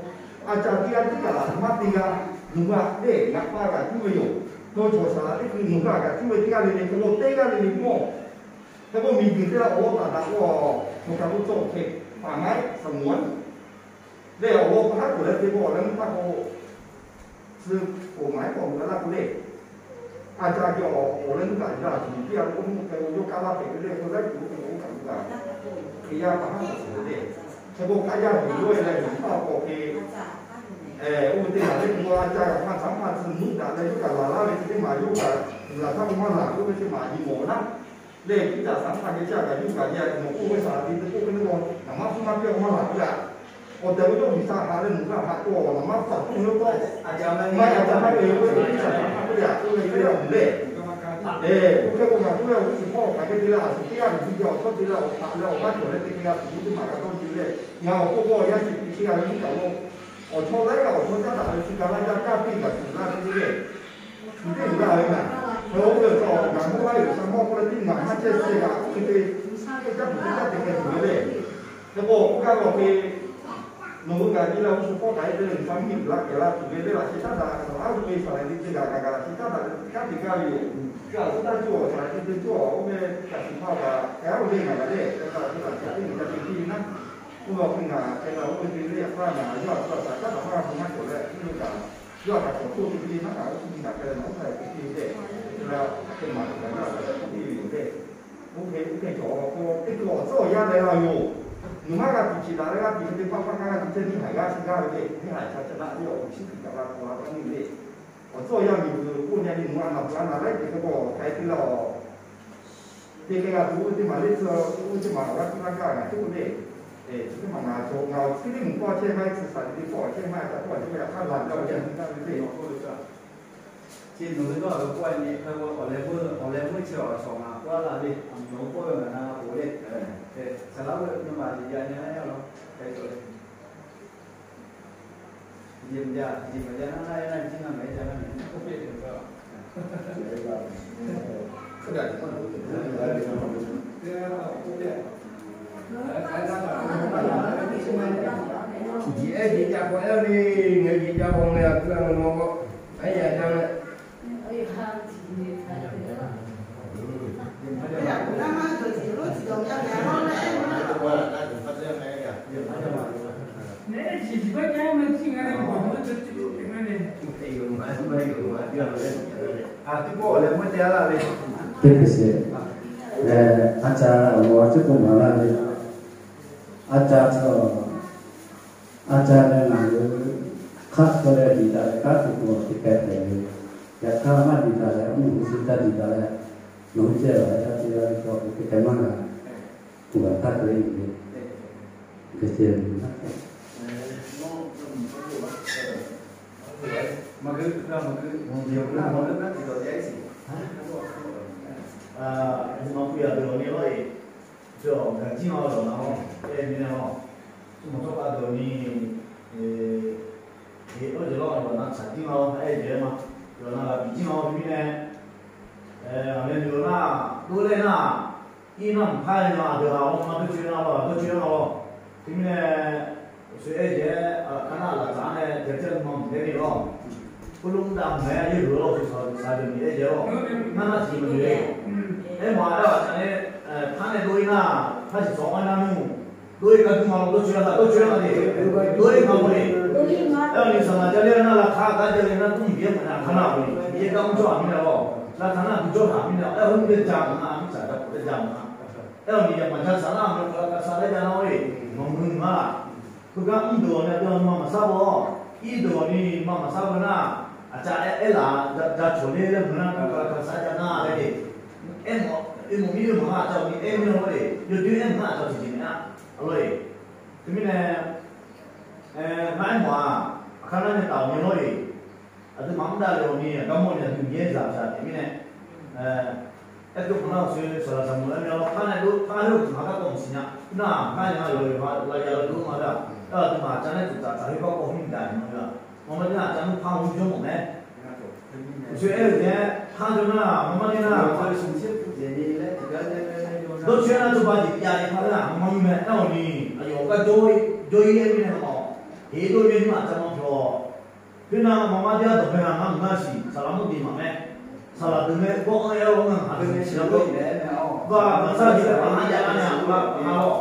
a caˇ teˇ g'aˇ tiˉ kaꞈ maˇ te g'a. Nawˬ hui a le, ngaˬ pa kaꞈ cuˇ ve yoˬ. Nawˬ chaw saˍ laꞈ teˇ hkui nawˬ hui a kaꞈ cuˇ ve teˇ g'aˇ le le, hk'e k'o teˇ g'aˇ le le mawˇ. Hk'e k'o miˬguiˬ te la awˬ lawn taˍ daꞈ k'o, chaw kaꞈ k'oˆ cawˇ hk'e, paˍ maˇ heˆ, saˍ moˍ a le, awˬ lawn k'o haˉ k'oˍ leh te k'o awˬ leh mvuhˇ htaˇ k'o, tcuh k'oˍ maˍ heˆ k'awꞈ g'uiˬ a laˇ k'o le. A caˇ kehˬ awˬ leh mvuhˇ htaˇ g'uiˬ a tuˬ tiˉ a k'o, mvuhˇ hk'e k'o yawˇ kaˇ laˇ hpehꞈ ve le, k'o laiˉ tuˬ oˇ hk'e k'o kaꞈ g'uiˬ a. Hk'e yaˇ pa haˉ k'oˍ ve le. Hk'e k'o hk'aˇ yaˇ tuˬ yawˇ e leh g'uiˬ htaˇ k'o hk'e, oˇ ve teˇ hpaˍ le k'o a caˇ kaꞈ hpaˇ caˉ hpaˇ tcuh mvuhˇ daꞈ leh yawˇ kaꞈ laˬ laˇ ve chi teˇ maˬ yawˇ kaꞈ g'uiˬ a htaˇ k'o maˇ laˬ k'oˆ ve teˇ maˬ nyi mawˬ naˉ. Leh Hkiˉ caꞈ saˍ hpaˇ geh caˇ kaꞈ yawˇ kaꞈ yaˇ mawˬ k'oˆ ve saˍ laꞈ te te k'oˆ ve le k'o, naˍ maˇ hpuˇ maˇ piˇ a maˇ laˬ piˇ a. Awˬ tehˬ ve yawˇ G'uiˬsha haꞈ leh nawˬ g'a haꞈ k'o, naˍ maˇ hpaˇ hpuˇ ve k'o, maˇ yaꞈ ca maˇ k'oˆ ve, Hkiˉ caꞈ saˍ hpaˇ k'oˆ ve a k'oˆ ve hk'e le awˬ moˍ le. Oˇ hk'e k'o ngaˬ k'oˆ ve, awˬ g'uˇ suhˍ hpawˇ hk'aˬ hk'e te leh a shu teˇ g'aˇ tuˬ g'a awˬ chawˇ te leh awˬ htaꞈ leh awˬ g'aˇ cawˬ leh te hk'e g'a tuˬ teˇ maˬ g'a dawˇ nyi leh, ngaˬ awˬ hk'oˆ k'o yaˇ shiˍ teˇ g'aˇ ve hk'aˬ lo awˬ chawˇ laiˉ g'aˇ awˬ chawˇ caˉ daꞈ ve chi ga laˇ yaˇ kaˇ piˇ gaˬ tuˬ laˇ ve le. Shu teˇ g'uiˬ laˇ ve maˬ, hk'e oˇ ve chaw ngaˬ mawˇ laˇ ve G'uiˬsha mawˇ k'oˆ leh teˇ ngaˬ maˇ chehˇ shehˍ g'aꞈ oˇ hk'e te, teˇ caˉ tuˬ teˇ caˉ te k'ai tuˬ ve le. Hk'e k'o oˇ g'aˇ ve awˬ hk'e, nawˬ hui kaꞈ te leh g'uˇ suhˍ hpawˇ hk'aˬ hk'e te leh G'uiˬsha mvuhˇ miˬ la kehˬ la tuˬ ve le, laꞈ sheh caˉ daꞈ kaꞈ aˉ ve saˍ laꞈ te te g'aꞈ g'aꞈ g'aꞈ laꞈ sheh caˉ daꞈ kaꞈ te caˇ te gaˇ ve yoˬ. G'uiˬsha suh taˇ cawˇ saˍ laꞈ te te cawˇ oˇ ve kaꞈ shiˍ hpaˇ kaꞈ hk'e a oˇ ve ngaˬ kaꞈ le, hk'e kaꞈ te laꞈ sheh teˇ g'uiˬ ca te piˇ ve naˉ. Oˇ ve awˬ hk'e ngaˬ hk'e la oˇ ve te le, a hpaˇ ngaˬ yawˇ a htaꞈ kaꞈ hk'aˇ hk'aw maˇ cawˬ leh, oˇ ve kaꞈ yawˇ a htaꞈ cawˬ hk'oˆ te piˇ ve naˉ, ngaˬ oˇ hk'e ngaˬ hk'e le, ngaˬ oˇ htaꞈ te piˇ ve tehꞈ, hk'e la hk'e maˍ kaꞈ yawˇ a htaꞈ kaꞈ hk'oˆ piˇ ve yoˬ tehꞈ. Oˇ hk'e oˇ hk'e cawˬ k'o, teˇ hkui awˬ tcuhˉ awˬ yanˇ leh g'a yoˬ. Nawˬ maˇ g'a tuˬ cheꞈ daꞈ leh g'a tuˬ hk'e te paˇ paˇ g'a g'a tuˬ chehˇ teˇ haiˬ g'aˇ chi g'aˇ ve le, teˇ haiˬ ca ca daꞈ ve awˬ hk'aw shiˉ hkiˬ kaꞈ g'a k'aw la taˇ nyi le. Awˬ tcuhˉ awˬ yanˇ miˬguiˬ k'oˆ nyi a ve nawˬ a naˬ pu a naˬ laiˉ ceuˬ hk'e k'o hk'aˬ hk'e te leh awˬ te hk'e g'a tuˬ oˇ ve teˇ maˬ le tcuh, oˇ ve teˇ maˬ awˬ g'aˇ tuˉ laˇ gaˇ ngaˬ tuˉ le. Chi teˇ maˬ ngaˬ cawˬ ngaˬ awˬ chi teˇ moˍ tawˇ chehˇ maˇ heˆ tcuh saˍ le te tawˇ chehˇ maˇ heˆ ca tawˇ chehˇ maˇ yaꞈ hk'aˇ laˬ gaˇ ve yaˇ nyi gaˇ ve le. Chi nawˬ hui dawˇ ve k'oˆ a nyi hk'e k'o awˬ leh meuˇ, awˬ leh meuˇ chi awˬ shawˍ ngaˬ k'oˆ a laˇ le. Nawˬ hui k'oˆ ve ngaˬ na k'oˆ le. Saˍ laꞈ oˇ ve nyi ma yeˬ yaꞈ nyi a laˇ laˇ hk'e cawˬ le. Yeˬ maˬ jaˇ, yeˬ maˬ jaˇ naˉ naˉ e naˇ jiˇ naˇ maˬ e jaˇ naˇ nyi. Yeˬ ehˉ yeˬ jaˇ k'o ehˉ ve, ngaˬ yeˬ jaˇ k'o ngaˬ a tuˬ a mvuhˇ naw k'o, a yaꞈ jaˇ leh. Teˇ hkui sheˍ, a caˇ awˬ lawn chi k'oˆ maˍ laˇ ve, a caˇ tcuh, a caˇ leh ngaˬ hui hk'aˆ tcuh leh diˬ daꞈ leh kanˉ te k'o teˇ hkeh hpehꞈ ve, yaꞈ hk'aˇ maˇ diˬ daꞈ leh oˇ mvuhˇ hk'oˆ suh taˇ diˬ daꞈ leh, nawˬ hui ceh laˬ leh taˇ te g'a ve chaw teˇ hkeh maˇ g'a, kuˬ gaˬ htaˇ k'ai ve, geh ceh ve naˉ. Ngaˬ jiˇ ma lawˬ na lawˬ, ehˉ nyi leh lawˬ, tuˇ mawˬ tawˇ pa dawˬ nyi, eˬ, oˇ jehˬ lawˬ lawˬ na caˍ jiˇ ma lawˬ, ehˉ jehˬ ma, lawˬ na g'a biˬ jiˇ ma lawˬ, te miˇ leh, ngaˬ meh miˬ lawˬ na, toˇ leh na, iˉ naˇ mvuhˇ hk'aˇ leh na, dawˬ g'a lawˬ ma dawˇ chaweh na lawˬ, dawˇ chaweh na lawˬ, te miˇ leh, shu ehˉ jehˬ, ka naˇ laˬ caˍ leh jehˬ ceh ma mvuhˇ hk'e ve lawˬ. K'oˆ lo mvuhˇ daꞈ mvuhˇ ehˉ yehˇ g'uiˬ lawˬ shu shaˍ shaˍ jehˬ miˬ ehˉ jehˬ lawˬ, naˇ naˇ chi mvuhˇ ve, ehˉ ma ehˉ a ca leh, hk'aˇ leh dawˇ iˉ naˇ, hk'aˇ shiˍ shawˍ maˇ naˇ nuˇ, dawˇ iˉ ka tuˇ ma lawˬ dawˇ chaweh la, dawˇ chaweh la le, dawˇ iˉ ma k'oˆ le, ehˉ a nyi shaˍ laˬ ca leh naˇ la hk'aˇ Aˉ jaˇ leh naˇ tuˉ miˬ yehˇ maˬ na hk'aˇ naˇ ve, miˬ yehˇ kaˇ mvuhˇ cawˇ a miˬ na lawˬ, laˇ htaˇ naˇ tuˬ cawˇ htaꞈ miˬ na, ehˉ, oˇ ve jaˇ maˬ na, a miˉ caˍ jaˇ k'awꞈ leh jaˇ maˬ na. Ehˉ, awˬ miˬ yaꞈ maˬ jaˇ shaˍ laˇ ve hk'aw lo ka shaˍ leh jaˇ na ve, maˬ mui maˬ. Hkui kaˇ mvuhˇ dawˬ awˬ na te awˬ nyi ma maˬ shaˉ k'o, iˉ dawˬ awˬ nyi ma maˬ shaˉ k'o naˇ, a ca ehˉ laˬ jaˇ cawˬ le leh mui na, ka ka shaˍ jaˇ na leh le. Ehˉ mawˬ, e mawˬ miˇ ve maˬ a ca awˬ nyi ehˉ miˇ lawˬ le, yawˇ teˇ ehˉ maˬ a ca tiꞈ tiꞈ na a lawˬ e. Te miˇ leh, ngaˇ ehˉ maˬ a, a hk'aˇ naˇ nyi taˍ awˬ nyi lawˬ e. A tuˬ maˬ mvuhˇ daꞈ leh awˬ nyi a g'a mawˇ nyi a tuˬ miˬ yehˇ zaꞈ shaˍ te miˇ leh, ehˉ, tuˬ hk'aˬ naˇ awˬ suhˍ shaˍ laꞈ shaˍ mawˬ leh mi a hk'aˇ naˇ lo hk'aˇ heuˆ kuˬ maˬ kaˇ k'awꞈ shiˍ nya naˇ, hk'aˇ nya yoˬ yoˬ la ya lo doˇ ma daꞈ. Ehˉ, a tuˬ maˬ ca naˇ tuˬ caꞈ caꞈ ve kaˇ k'awꞈ miˇ daꞈ nyi ma ve a, maˇ maˇ teˇ naˇ ca nuˇ hk'aˇ awˬ nyi jawˇ mawˬ meh. Shu ehˉ ve teˇ hk'aˇ jawˇ naˇ, maˇ maˇ teˇ naˇ, dawˇ chehˇ naˇ cawˇ ba tiꞈ ya ve hk'aˇ leh a maˇ maˇ mvuhˇ meh taˇ awˬ nyi, a yoˬ awˬ kaˇ jawˇ jawˇ iˉ ehˉ miˇ leh maˬ, heˍ dawˇ ve nyi maˬ ca maˇ hpehꞈ. Teˇ naˇ maˇ maˇ teˇ g'aˇ dawˬ meh a ngaˇ mvuhˇ naˇ shiˍ, saˍ laꞈ mvuhˇ te maˍ meh. Saˍ laꞈ te meh g'awˇ ehˉ g'awˇ ngaˇ haˍ te shiˍ la k'o, ba maˍ caˇ liꞈ leh hpaꞈ haˉ jaˇ laˇ neh a, a laˇ,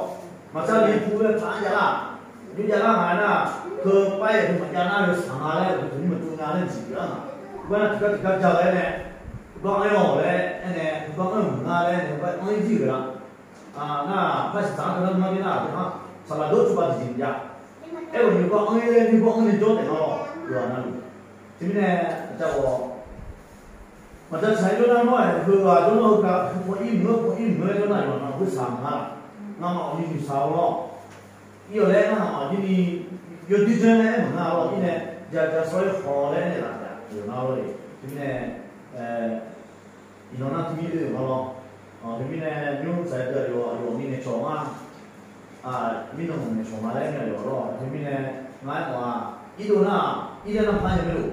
maˍ caˇ liꞈ hpu leh hpaꞈ haˉ jaˇ laˇ. Yuˇ jaˇ laˇ ngaˬ naˇ, hkeu paiˉ hkeu maꞈ jaˇ naˇ ve saˍ na leh, hkeu tuˬ nyi maˬ tuꞈ na leh shiˍ laˇ ngaˬ. G'awˇ ehˉ naˇ tuˬ kaˇ tuˬ kaˇ jaˇ leh neh, g'awˇ ehˉ awˬ leh neh, g'awˇ ehˉ mvuhˇ na leh neh, g'awˇ ehˉ jiˇ ve laˇ. Naˇ hpaˇ shiˍ caˉ ve naˇ maˇ teˇ naˇ teˇ hk'aˇ, saˍ laꞈ dawˇ tuˬ ba tiꞈ tiꞈ jaˇ. Ehˉ, awˬ nyi g'awˇ ehˉ leh nyi g'awˇ ehˉ nyi jawˇ tehꞈ na lawˬ, yoˬ a naˇ lo. Chi miˇ neh, a ca g'awˬ maˬ ca shaˍ yawˇ naˇ nawˉ, hui g'a jawˇ nawˉ hui kaꞈ hui hpaw iˉ mvuhˇ, hpaw iˉ mvuhˇ leh jawˇ naˇ yoˬ a naˇ hui shaˍ maˬ laˇ. Ngaˇ maˬ awˬ nyi miˬ shaˍ a lawˬ. Iˉ awˬ leh ngaˇ maˬ awˬ nyi miˬ yawˇ teˇ jaˇ leh ehˉ maˬ ngaˇ lawˬ iˉ neh, jaˇ jaˇ shaw ehˉ hk'aw leh neh laꞈ jaˇ yoˬ na lawˬ le. Chi miˇ neh, iˉ nawˬ naˇ tuˬ miˇ ve maˬ lawˬ. Chi miˇ neh nyi shaˍ te yoˬ, yoˬ miˇ neh chaw maˇ, miˇ nawˬ mvuhˇ neh chaw maˇ leh nyi yoˬ lawˬ. Chi miˇ neh ngaˇ ehˉ maˬ a, iˉ dawˇ naˇ, iˉ leh naˇ hpaˇ nyi ve loˬ.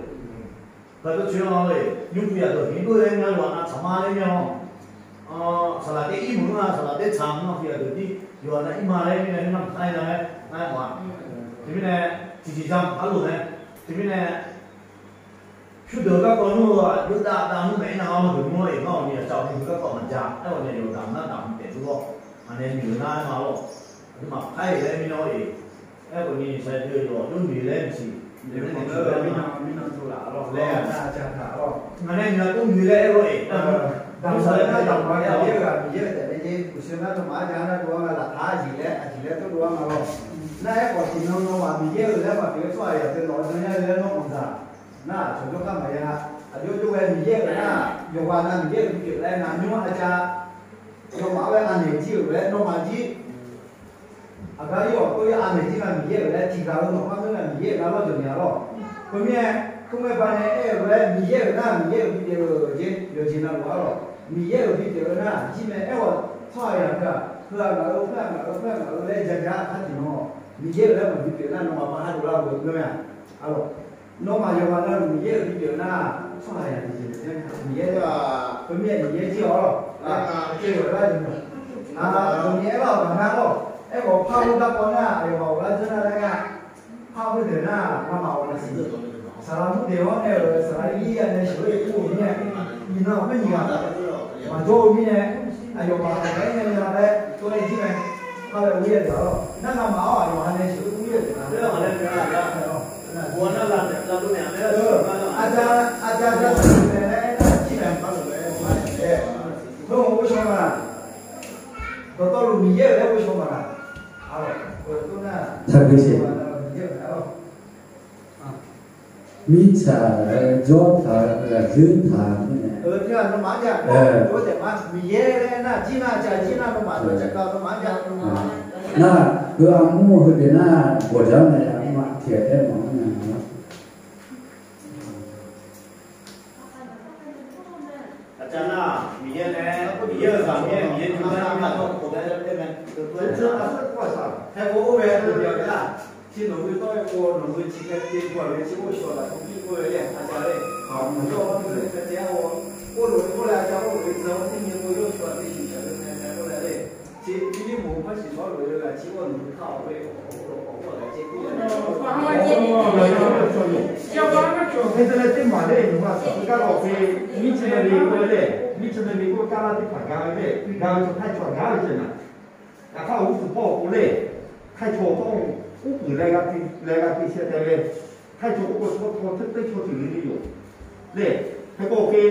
Hk'a dawˇ chi a le, nyi hpu yaꞈ dawˬ hiˉ dawˇ leh nyi a loˬ a naˇ htaꞈ maˇ leh nyi a. Saˍ laꞈ teˇ iˉ mvuhˇ a, saˍ laꞈ teˇ htaꞈ mvuhˇ a hpu yaꞈ dawˬ tiˉ yoˬ a naˇ iˉ maˇ leh nyi leh naˇ htaꞈ na leh ngaˇ ehˉ maˬ a. Chi miˇ neh, chi chi jaˇ a loˬ leh, chi miˇ neh, shu dawˬ kaˇ k'aw nuˇ a, yawˇ daꞈ daꞈ nuˇ mehˍ na a maˇ dawˬ nuˇ e maˇ awˬ nyi a ca awˬ nyi kaˇ k'aw maˬ jaˇ, ehˉ awˬ nyi yoˬ daꞈ naˇ daꞈ mvuhˇ tehꞈ tuˬ lawˬ. A neh miˬ ve naˇ maˇ lawˬ. A tuˬ maˬ hk'aiˉ leh miˇ na e, ehˉ k'o nyi shaˍ te yoˬ, yawˇ miˬ leh miˬ chi, miˬ ve naˇ miˇ na tuˬ laˬ lawˬ leh a ca htaꞈ lawˬ. Ngaˬ neh miˬ a toˇ miˬ leh ehˉ lawˬ e, daꞈ shaˍ leh naˇ daꞈ maˇ yaˇ ve g'a miˬ yehˇ tehꞈ leh ce, kuˬ sheh naˇ tuˬ maˇ ca naˇ tuˬ a ngaˬ laꞈ htaˇ yiˬ leh a ciˬ leh toˇ lo a maˇ lawˬ. Naˇ ehˉ k'awꞈ tiꞈ naw naw maˬ miˬ yehˇ ve leh maˬ te ve tcuhˉ a yaꞈ te lawˬ a ca yaˇ ve leh nawˇ k'awꞈ zaˬ. Naˇ chaw jawˇ hk'aˇ maˬ yaˇ, a yawˇ yawˇ ve miˬ yehˇ ve naˇ, yawˬ g'a na miˬ yehˇ ve teˇ ceuˬ leh ngaˬ nyi a ca, yawˇ maˍ ve a nehˬ jiˇ ve leh nawˇ maˬ jiˇ. A gaˇ yawˇ awˬ to yaˇ a nehˬ jiˇ na miˬ yehˇ ve leh tiꞈ g'a ve nawˬ hk'aˇ meuˇ na miˬ yehˇ ve na lawˇ cawˬ nyi a lawˬ. Hk'e miˇ ehˉ hk'oˆ mehˆ ba neh ehˉ ve leh miˬ yehˇ ve naˇ miˬ yehˇ ve teˇ ceuˬ ve ce, yawˬ ce na loˬ a lawˬ. Miˬ yehˇ ve teˇ ceuˬ ve naˇ jiˇ meh ehˉ g'awˬ htaˇ a yaꞈ hk'e a, hk'e a ngaˬ hui hk'e a ngaˬ hui hk'e a ngaˬ hui leh jaˇ jaˇ hk'a tiꞈ nawˬ, miˬ yehˇ ve leh maˬ teˇ ceuˬ naˇ nawˇ maˬ pa haˉ lo laˇ ve meuˇ a, a lawˬ. Nawˇ maˬ yawˬ g'a na miˬ yehˇ ve teˇ ceuˬ naˇ, hk'e a yaꞈ teˇ ceuˬ ve ce, miˬ yehˇ, hk'e miˇ ehˉ miˬ yehˇ jiˇ a lawˬ. Ceh yawˬ laˇ ve, a, yawˬ miˬ ehˉ laˇ awˬ kaꞈ na lawˬ. Ehˉ k'awꞈ hpaˇ hui daˇ k'aw naˇ, yawˬ maˬ awˬ g'aˇ tcuhˉ naˇ leh ngaˇ hpaˇ hui dehˬ naˇ, ngaˇ maˬ awˬ na shiˍ, saˍ laꞈ mvuhˇ dehˬ awˬ neh saˍ laꞈ Liˇ yaˇ neh sheuˍ ve k'oˆ ve miˇ ehˉ, miˬ na awˬ hk'aˇ nyi g'a, maˬ jawˇ ve miˇ ehˉ, a yawˬ maˬ awˬ kaꞈ ehˉ nyi g'a leh tawˇ leh jiˇ meh, hk'a leh g'uˇ yehˇ ve a lawˬ. Naˇ ngaˇ maˬ a yawˬ maˬ neh sheuˍ ve k'oˆ yehˇ ve a lawˬ. A ca, a ca ca leh jiˇ meh, hui g'uˇ shaw maˬ, dawˬ tawˇ lo miˬ yehˇ ve leh g'uˇ shaw maˬ, a lawˬ, to na, miˬ yehˇ ve a lawˬ. Miˇ htaꞈ jawˇ htaꞈ g'aꞈ zuhˉ htaꞈ, naˇ, hui a mvuhˇ hui te naˇ bawˬ jaˇ na yaꞈ maˇ htiꞈ tehˉ mawˬ naˇ. A ca naˇ miˬ yehˇ leh miˬ yehˇ g'aꞈ miˬ yehˇ miˬ yehˇ nyi ma naˇ maˇ tawˇ k'oˍ tehꞈ tehꞈ meh, hk'e k'o oˇ ve a tuˬ ve a, chi nawˬ hui tawˇ ve k'o nawˬ hui chi hk'e te k'o ve chi oˇ shaw laꞈ k'oˍ piˇ k'oˆ ve le, a ca le, yawˇ a tuˬ ve hk'e te a, oˇ loꞈ ve k'oˆ leh a ca oˇ loꞈ ve tcuh a teˇ nyi k'o yawˇ shu a teˇ shuˍ shaˍ ve hk'e te k'oˆ leh le, chi piˇ liˇ moˍ hpaˇ shiˍ nawˉ loꞈ ve g'a chi oˇ nawˬ hui htaˇ oˇ ve awˬ hk'aw lo k'awꞈ k'oˆ leh ce k'oˆ leh, hk'e te leh teˇ maˬ le, nawˬ hui a shaˍ hui kaˇ k'awꞈ ve, missionary k'oˆ ve le, missionary k'oˆ kaˇ laˇ teˇ hpaˍ ga ve le, ga ve chaw htaˇ chaw gaˉ ve ceh naˍ. Yaꞈ hk'aˇ awˬ g'uˇ suhˍ hpawˇ awˬ pon le, htaˇ chaw tawˇ uˉ peunˍ leh g'a te, leh g'a te sheh teh ve, Hk'aˇ cawˬ k'oˆ k'o, chaw htaw teˇ chaw ceuˬ le le yoˬ. Lehˬ, hk'e k'o hk'e,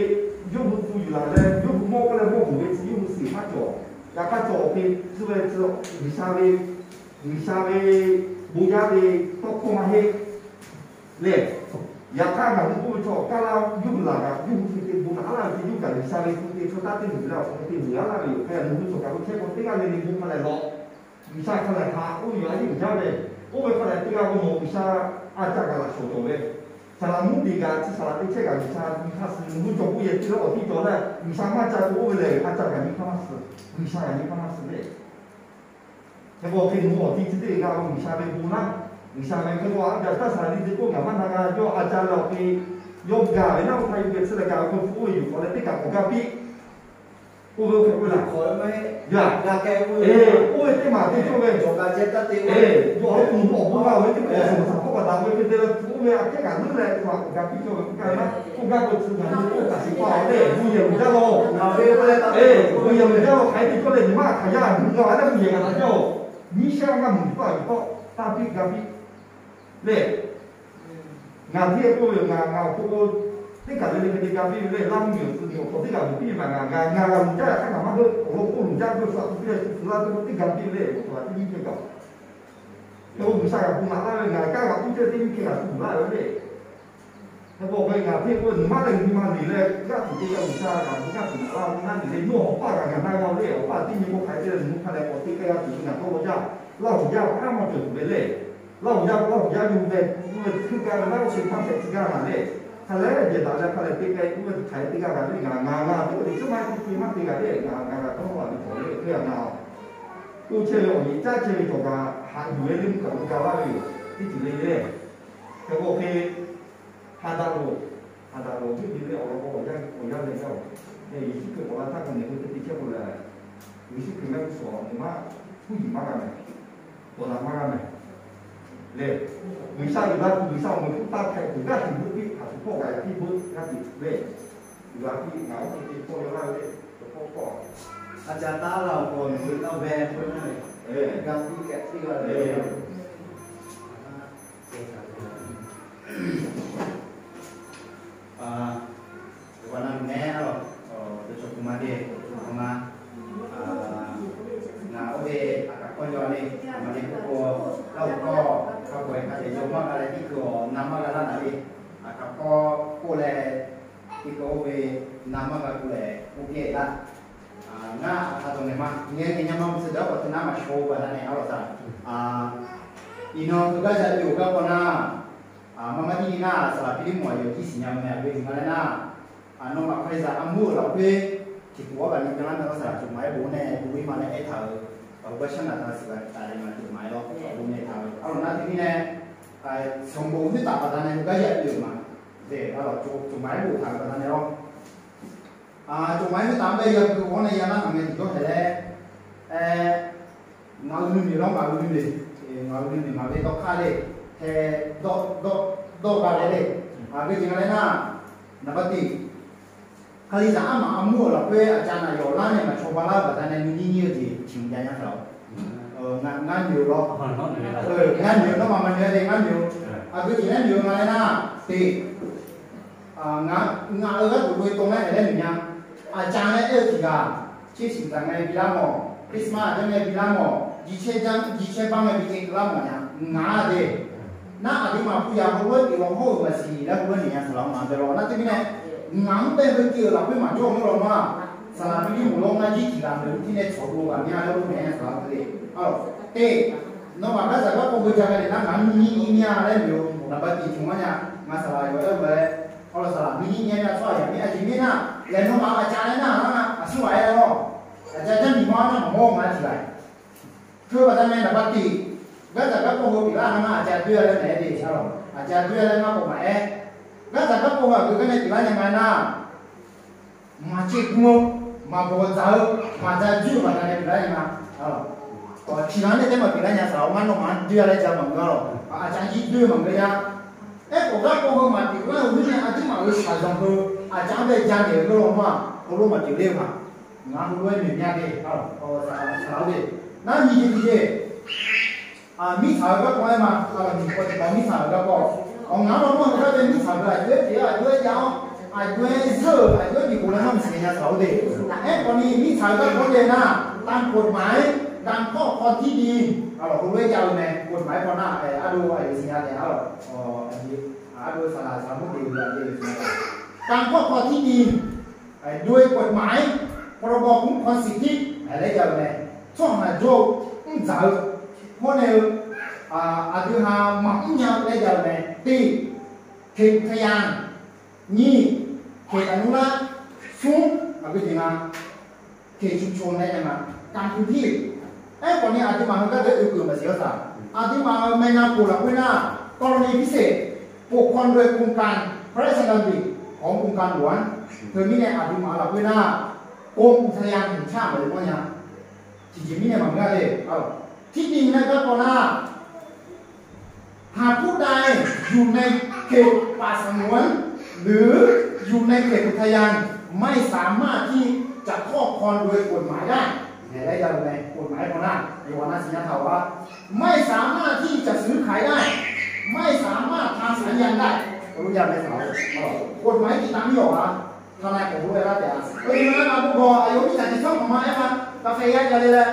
yawˇ hui hpu yuˬ laˬ leh, yawˇ hui mawˇ k'oˆ leh mawˇ hui ve tcuh yawˇ hui suhˍ maˇ cawˬ. Yaꞈ hk'aˇ cawˬ hk'e, tcuh ve tcuh G'uiˬsha ve, G'uiˬsha ve bon yaˇ ve tawˇ hkawˇ maˇ heˆ. Lehˬ, yaꞈ hk'aˇ ngaˬ hui k'oˆ ve chaw awˬ kaˇ laˇ yawˇ hui laˬ kaꞈ, yawˇ hui hk'e te bon naꞈ laˇ ve te yawˇ kaꞈ G'uiˬsha ve hpu te chaw taˇ teˇ g'uiˬ leh awˬ hk'aw te luˬ yaˇ laˇ ve yoˬ. Hk'e a nawˬ hui cawˬ kaꞈ ve chehˇ k'o teˇ g'aˇ le le bon hk'a lehˬ lawꞈ G'uiˬsha hk'a lehˬ htaꞈ oˇ ve yoˬ, a yeˇ uiˍ jaˇ ve. Oˇ ve hk'a lehˬ teˇ g'aˇ k'o nawˬ G'uiˬsha a ca gaˬ laꞈ shawˍ cawˬ ve, saˍ laꞈ mvuhˇ miˬ kaꞈ chi saˍ laꞈ te chehˇ kaꞈ G'uiˬsha nyi hk'aˇ suh, nawˬ hui cawˬ k'o yehˬ te leh awˬ tiˇ cawˬ leh G'uiˬsha maˇ ca k'o oˇ ve lehˬ a ca gaˬ nyi hk'aˇ maˇ suh, G'uiˬsha gaˬ nyi hk'aˇ maˇ suh ve. Hk'e k'o hk'e nawˬ hui awˬ ti chi teˇ g'aˇ k'o G'uiˬsha ve bon laˇ, G'uiˬsha ve hk'e k'o a gaˬ taˇ saˍ laꞈ te k'oˆ ngaˬ maˇ na g'a, yawˇ a ca leh awˬ hk'e yawˇ gaˬ ve naˆ oˇ htaˇ yawˇ geh tsuhˇ leh gaˬ ve k'o hpu oˇ ve yuˬ k'awꞈ leh teˇ kaꞈ k'awꞈ gaˇ piˇ. Oˇ ve oˇ hk'e k'oˆ laˇ. Yaˇ, oˇ ve teˇ maˬ te cawˇ ve, yawˇ a oˇ nawˬ hui awˬ bon g'a ve teˇ hpaˍ awˬ suhˍ htaꞈ hk'awꞈ pa taˍ ve hk'e te leh hpu oˇ ve a kehˉ kaꞈ leuˉ leh hpu a k'awꞈ gaˇ piˇ cawˇ ve k'oˆ gaˇ ve maˇ k'oˆ gaˇ k'o tcuh gaˬ ve oˇ kaꞈ shiˍ pa awˬ lehˬ bon yehˬ uiˍ jaˇ law. Bon yehˬ uiˍ jaˇ law, hk'aˬ hk'e te cawˇ leh nyi maˇ hk'aˬ yaˇ nyi g'a ve leh bon yehˬ g'a taˍ jaˇ oˬ. Nyiˇ shehˆ g'aˇ mvuhˇ miˬ tawˆ yuˬ tawˆ taˇ piˇ gaˇ piˇ lehˬ, ngaˬ hteˇ k'oˆ ve yoˬ, ngaˬ ngaˬ awˬ hk'aw k'o teˇ kaˬ le le hk'e te gaˇ piˇ ve lehˬ, Laˇ huˉ miˬ awˬ tcuh miˬ awˬ hk'aw teˇ kaˬ luˬ piˇ ve maˬ ngaˬ ngaˬ ngaˬ g'a luˬ jaˇ, hk'aˇ ngaˬ maˇ deuˆ awˬ lawn k'oˆ luˬ jaˇ k'oˆ ve shu a hpu piˇ leh shu hpu laˇ ve k'o teˇ gaˬ piˇ ve lehˬ, awˬ hk'aw teˇ nyiˇ hk'e gaˬ. Hk'e k'o G'uiˬsha g'a bon naꞈ laˇ ve ngaˬ kaˇ g'a tuˉ ceh teˇ nyiˇ hk'e g'a tuˬ laˇ ve lehˬ, hk'e k'o ngaˬ hteˇ k'oˆ ve nawˬ maˇ leh nyi ma liꞈ leh g'aˇ tuˬ te g'a G'uiˬsha g'a bon g'aˇ tuˬ naꞈ laˇ ve naˉ liꞈ leh nawˬ awˬ paˇ g'a gaˬ na g'a ve lehˬ, awˬ paˇ teˇ nyi k'o hk'aˬ hk'e te leh nawˬ hui hk'a leh k'awꞈ te k'ai g'a tuˬ ve ngaˬ dawˇ law jaˇ. Laˇ huˍ yaˇ hk'aˇ maˇ cawˬ tuˬ ve lehˬ, Laˇ huˍ yaˇ Laˇ huˍ yaˇ yawˇ hui ve k'oˆ ve hkui ga ve naˉ oˇ hk'e hpaˇ hpehꞈ tcuh gaˇ naˍ lehˬ, hk'a leh jehˬ daꞈ leh hk'a leh te k'ai k'oˆ ve hk'aˬ hk'e te g'a g'a ve ngaˬ ngaˬ ngaˬ ve k'oˆ ve tcuhˉ maˇ heˆ, hkui maˇ te g'a lehˬ ngaˬ ngaˬ g'a dawˇ law ve cawˬ ve hk'e a na. Oˇ chehˇ ve awˬ nyi caˇ chehˇ ve cawˬ kaꞈ haꞈ yuˬ ve le mvuhˇ kaꞈ lo ga laˇ ve yoˬ. Teˇ ceuˬ le le, hk'e k'o hk'e, ha daꞈ loˬ, ha daꞈ loˬ, teˇ ceuˬ le awˬ lawn k'o awˬ yanˇ awˬ yanˇ leh jaˇ oˬ. Lehˬ Yeˍsuˆ Hkriꞈ k'awꞈ la htaˇ k'o nawˬ hui teˇ te chehˇ k'o lehˬ, Yeˍsuˆ Hkriꞈ mehˆ g'uˇ suhˍ awˬ nyi maˇ huˉ yiˍ maˇ g'a mehˍ, tawˍ daꞈ maˇ g'a mehˍ. Lehˬ, G'uiˬsha yuˬ la tuˬ G'uiˬsha awˬ moˍ htaˇ hpehꞈ tuˬ g'aˇ tuˬ beuˆ piˇ hk'aˬ tuˬ hpawˇ g'a piˇ beuˆ g'aˇ tuˬ lehˬ, yuˬ la piˇ ngaˬ oˇ hk'e te tawˇ yaw laˇ ve le, tawˇ hpawˇ hpawˇ. A ca taˉ la awˬ hk'aw nawˬ hui taˇ veh hpawˇ naˇ ve, g'a piˇ kehˬ piˇ g'a ve le. Awˬ pa na meh a lawˬ, teˇ chaw ku ma le, ku ma, ngaˬ oˇ ve a kaꞈ kawˇ yaw le, a ma le k'oˆ k'o, laˇ oˬ kawˇ hk'a peu-eˬ hk'a dehꞈ yaw maˇ g'a leh teˇ hkui awˬ na maˇ g'a laˇ naˍ le, a kaꞈ kawˇ k'oˆ leh, teˇ kawˇ oˇ ve na maˇ g'a k'oˆ leh k'oˆ piˇ laˇ. Ngaˬ a hk'a tawˬ nehˬ ma, nyi nyi nyi ma mvuhˇ suhˍ daꞈ k'awꞈ te naˉ maˍ shaw baˬ taˇ nehˬ a lawˬ taˍ. Iˉ nawˬ hui gaˇ yaꞈ piˇ oˬ gaˇ k'aw naˉ, maˇ maˇ tiˉ nyi naˉ saˍ laˍ piˇ liˇ mawˬ a yawˬ jiˇ siˍ nyaˇ meh a ve ngaˬ leh naˉ, nawˬ maꞈ hk'a le zaꞈ a muˇ laˬ hk'e, chi tuˬ awˉ kaꞈ nyi gaˇ laˇ meh a saˍ laˍ cawˬ maˍ e bon nehˬ bon ve maˬ leh ehˉ htaꞈ, awˬ g'aˇ shaˉ naˍ htaꞈ suhˍ g'a taˍ leh maˬ cawˬ maˍ e lawˬ, bon nehˬ htaꞈ a lawˬ naˉ te nyi neh, shawˍ bon ve taˍ pa taˇ nehˬ hui gaˇ yaꞈ piˇ oˬ maˬ, ve a lawˬ cawˬ maˍ e bon htaꞈ pa taˇ nehˬ lawˬ. Cawˬ maˍ e ve taˍ ve yaˇ hpu k'awꞈ nehˬ yaˇ naˉ hk'aˬ meh tiˬ dawˇ hpehꞈ leh, ngaˬ hui nyi miˬ lawˇ, ngaˬ hui nyi miˬ, ngaˬ hui nyi miˬ maˍ ve tawˇ hk'aˇ le, hk'e dawˇ dawˇ dawˇ g'a leh le, a g'euˆ ce g'a leh naˉ, naˍ baˆ tiˉ, Hk'aˬ li zaꞈ aˉ maꞈ a muˇ awˬ laˬ hk'e a ca naˬ yawˬ laˇ nehˬ maˬ chaw ba laˇ ve pa taw leh nyi nyi nyi ve ce chi mu jaˇ nyaˇ hk'e la-oˬ. Ngaˬ nyi-oˬ lawˬ, ngaˬ nyi-oˬ, nawˬ maˬ maˬ nyi-oˬ le, ngaˬ nyi-oˬ. A g'euˆ ce leh nyi-oˬ ngaˬ leh naˉ, teˇ, ngaˬ ngaˬ hui g'aˇ tuˬ ve tawˇ leh hk'e leh nyi nyaˇ, a ca leh ehˉ tiꞈ g'aˇ, cheˇ shiˍ taˍ ngaˬ hui bi laˇ mawˬ, Christmas a jaˇ ngaˬ hui bi laˇ mawˬ, ji chehˇ jaˇ ji chehˇ baˆ ngaˬ hui bi ce laˇ mawˬ nyaˇ ngaˬ te. Naˉ a tiꞈ maˬ hpu yaꞈ k'oˆ ve tiꞈ lawˬ hawˉ ve maˬ shiˍ leh k'oˆ ve nyi nyaˇ saˍ laˍ maˬ te lawˬ naˉ teˇ miˇ leh, ngaˬ mvuhˇ pehˇ ve tiꞈ laˬ hk'e maˬ cawˇ mvuhˇ lawˬ maˇ, saˍ laˍ piˇ liˇ mawˬ lawˬ ngaˬ jiˇ tiꞈ g'aˇ meh tiˇ leh chaw lo g'aˇ nyi a leh k'oˆ ve nyi saˍ laˍ te le. Teˇ, nawˬ maˬ gaˇ shaˍ gaˇ k'oˆ ve jaˇ ve le naˉ ngaˬ nyi nyi nyi a leh miˬ-oˬ, naˍ baˆ tiꞈ cawˬ maˇ nyaˇ, ngaˬ saˍ laˍ yawˬ ehˉ ve, awˬ lawn saˍ laˍ nyi nyi nyi a chaw a yaꞈ miˇ a ciˍ miˇ naˉ, leh nawˬ maˬ a ca leh naˉ a shu a e lawˬ, a ca jaˇ miˬ maˇ naˉ maˬ mawˇ ngaˬ tiꞈ g'aˇ Hk'e pa taw meh naˍ baˆ tiꞈ, gaˇ shaˍ gaˇ k'oˆ ve piˍ laˇ na, a ca dui a leh mehˍ te a lawˬ. A ca dui a leh maˇ k'oˆ maˬ ehˉ. Gaˇ shaˍ gaˇ k'oˆ ve a g'uiˬ gaˇ leh piˍ laˇ nyi ma na, maˬ ceˇ k'oˆ, maˬ bawˬ tzaꞈ-o, maˬ ca juˇ maˬ ta leh piˍ laˇ nyi ma. Chi laˬ neˇ teˇ maˬ piˍ laˇ nyi a shaˍ laˍ-oˬ, maˇ nawˬ maˬ dui a leh ca maˬ g'a lawˬ. A ca jiˇ dui maˬ g'a yaˇ. Ehˉ k'awꞈ gaˇ k'oˆ ve maˬ piˍ laˇ-oˬ, nyi a jiˇ maˬ ve shaˍ zaˬ hui a ca ve jaˇ nehˬ ve lawˬ maˇ, awˬ lo maˬ ceuˬ le maˬ. Ngaˬ hui lo e miˬ myaˇ ve, a, a, shaˍ laˍ ve, naˉ nyi ce nyi ce. Miˉ htaꞈ g'a k'awꞈ e ma, a, miˬ k'awꞈ teꞈ k'awꞈ miˉ htaꞈ g'a k'awꞈ. Awˬ ngaˬ ma mawˇ hui g'aˇ ve miˇ htaꞈ hui aꞈ yawehˇ te aꞈ yawehˇ yaˇ-oˬ, aꞈ yawehˇ zuhˆ aꞈ yawehˇ miˬ k'oˍ leh maˇ miˬ shiˍ ve nyaˇ htaꞈ oˇ te. Ehˉ k'awꞈ ni miˇ htaꞈ hui g'aˇ k'oˆ leh naˇ, ตามกฎหมาย การครอบครองที่ดิน a lawˬ k'o lo ehˉ jaˇ ve meh, กฎหมาย hk'awꞈ naˇ a lo a yoˬ shiˍ nyaˇ tehꞈ a lawˬ, a lo saˍ laˍ saˍ mvuhˇ te ve a te ve shiˍ nyaˇ tehꞈ การครอบครองที่ดิน โดยกฎหมาย พรบคุ้มครองสิทธิ leh jaˇ ve meh, cawˇ haˍ jawˇ mvuhˇ tcuhˍ hkawˇ ne, a hui ha maꞈ mvuhˇ nyaˇ leh jaˇ ve meh, teˇ เขตอุทยาน nyiˇ เขตอนุรักษ์ suhˉ, a hui teˇ ngaˇ เขตชุมชน leh jaˇ ma, กรรมพื้นที่. Ehˉ k'awꞈ ni a hui ma hui g'aˇ dehꞈ uiˍ kuiˬ maˇ shiˍ-oˬ htaꞈ, a hui ma meh na poˬ laˬ k'oˆ ve naˇ, กรณีพิเศษ ปกครองโดยกรมการ พระราชดำริ ขององค์การหลวง เธอ miˇ nehˆ a hui ma laˬ k'oˆ ve naˇ, กรมอุทยานแห่งชาติ maˇ le mawˇ yaˇ, chi jehˬ miˇ nehˆ maˇ g'a le. ที่ดิน naˇ g'aˇ k'awꞈ naˇ หากผู้ใด อยู่ในเขตป่าสงวน หรือ อยู่ในเขตอุทยาน ไม่สามารถที่จะครอบครองโดยกฎหมายได้ leh jaˇ ve meh, กฎหมาย hk'awꞈ naˇ, yawˇ na shiˍ nyaˇ htaꞈ oˇ, ไม่สามารถที่จะซื้อขายได้ ไม่สามารถทำสัญญาได้ k'oˆ lo jaˇ meh htaꞈ, กฎหมาย ติดตามไม่ออก htaꞈ na k'awꞈ lo ve laˇ tehꞈ, oˇ ve naˇ na k'oˆ k'o, a yawˇ miˇ htaꞈ chi hk'aˇ k'awꞈ ma ehˉ ma, kaꞈ hk'e yaˇ jaˇ le leh,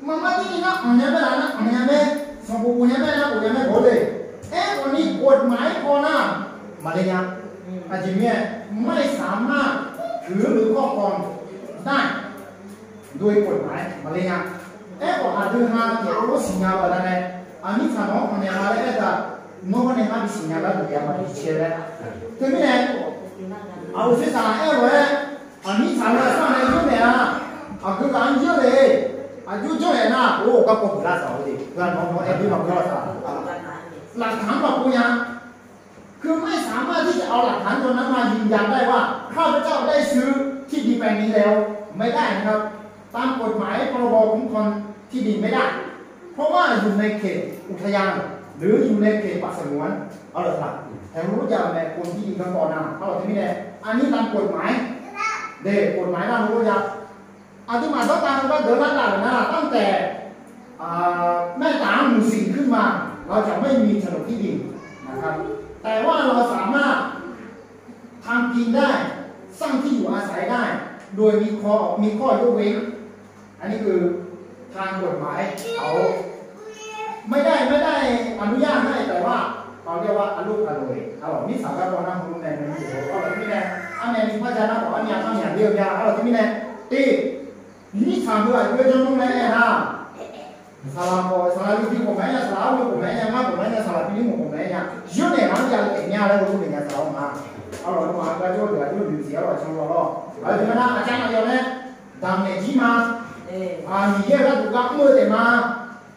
maˇ maˇ tiˉ nyi naˉ, awˬ nyi meh laˬ naˉ, awˬ nyi meh, shawˍ k'oˍ k'oˍ nyi meh naˉ k'oˍ nyi meh k'oˆ le. Ehˉ k'awꞈ ni กฎหมาย hk'awꞈ naˇ, maˇ le nyaˇ, a jehˬ miˇ, ไม่สามารถถือหรือครอบครองได้ โดยกฎหมาย maˇ le nyaˇ. Ehˉ k'awꞈ a hui ha kehˬ k'o lo shiˍ nyaˇ ve a taˇ meh, a miˇ htaꞈ nawˬ awˬ nyi ma leh ehˉ kaꞈ, nawˬ awˬ nyi ma biˇ shiˍ nyaˇ laˇ tuˬ yaˇ maˇ biˇ chehˇ leh, te miˇ nehˆ, a oˇ shiˍ saˍ ehˉ lo ehˉ, a miˇ htaꞈ g'a shaˉ leh yawˇ meh a, a hui kaꞈ a yawˇ le, a yawˇ jawˇ leh naˇ, oˇ kaꞈ k'awꞈ pu laˇ shaˍ oˇ te, g'a nawˬ nawˬ ehˉ biˇ maˇ k'oˆ laˇ shaˍ, laꞈ hkanˉ maˇ k'oˆ yaˇ. คือไม่สามารถที่จะเอาหลักฐานตัวนั้นมายืนยันได้ว่า ข้าพเจ้าได้ซื้อที่ดินแปลงนี้แล้ว ไม่ได้นะครับ ตามกฎหมาย พรบคุ้มครองที่ดินไม่ได้ เพราะว่าอยู่ในเขตอุทยาน หรืออยู่ในเขตป่าสงวน a lawˬ htaꞈ, hk'e lo jaˇ ve meh, กรมที่ดิน hk'a k'awꞈ naˇ, a lawˬ te miˇ nehˆ, a nyi ตามกฎหมาย de กฎหมาย naˇ lo jaˇ. A hui ma dawˇ taˇ hui g'aˇ dehꞈ laˇ taˍ ve naˇ, ตั้งแต่ แม่ตางหมู่สี่ขึ้นมา เราจะไม่มีโฉนดที่ดินนะครับ แต่ว่าเราสามารถทำกินได้ สร้างที่อยู่อาศัยได้ โดยมีข้อ มีข้อยกเว้น อันนี้คือ ทางกฎหมายเขาไม่ได้ ไม่ได้อนุญาตให้ แต่ว่าเขาเรียกว่าอลุ่มอล่วย a lawˬ miˇ htaꞈ g'a k'awꞈ naˇ, hk'aw lo meh meh, a lawˬ miˇ nehˆ, a meh miˇ hpaˇ ca naˇ k'awꞈ a nyi a htaˇ nyi a le ve a, a lawˬ te miˇ nehˆ, teˇ miˇ htaꞈ hui a yawˇ jawˇ mawˇ leh ehˉ naˇ, saˍ laˍ k'awꞈ, saˍ laˍ liˇ tiˇ k'awꞈ meh yaˇ, saˍ laˍ a ve k'awꞈ meh yaˇ, ngaˇ k'awꞈ meh yaˇ, saˍ laˍ piˇ liˇ mawˬ k'awꞈ meh yaˇ, yawˇ nehˬ maˇ yaˇ leh tehꞈ nyi a leh k'o lo meh yaˇ saˍ laˍ oˇ ma, a lawˬ ma g'a jawˇ ve a yawˇ yuˬ shiˍ a lawˬ a chaw lo a lawˬ, a ve naˇ a caˇ na yaw leh, daꞈ mehˍ jiˇ ma, a, Miˬ guiˬ g'aˇ tuˬ g'a meuˇ tehꞈ ma,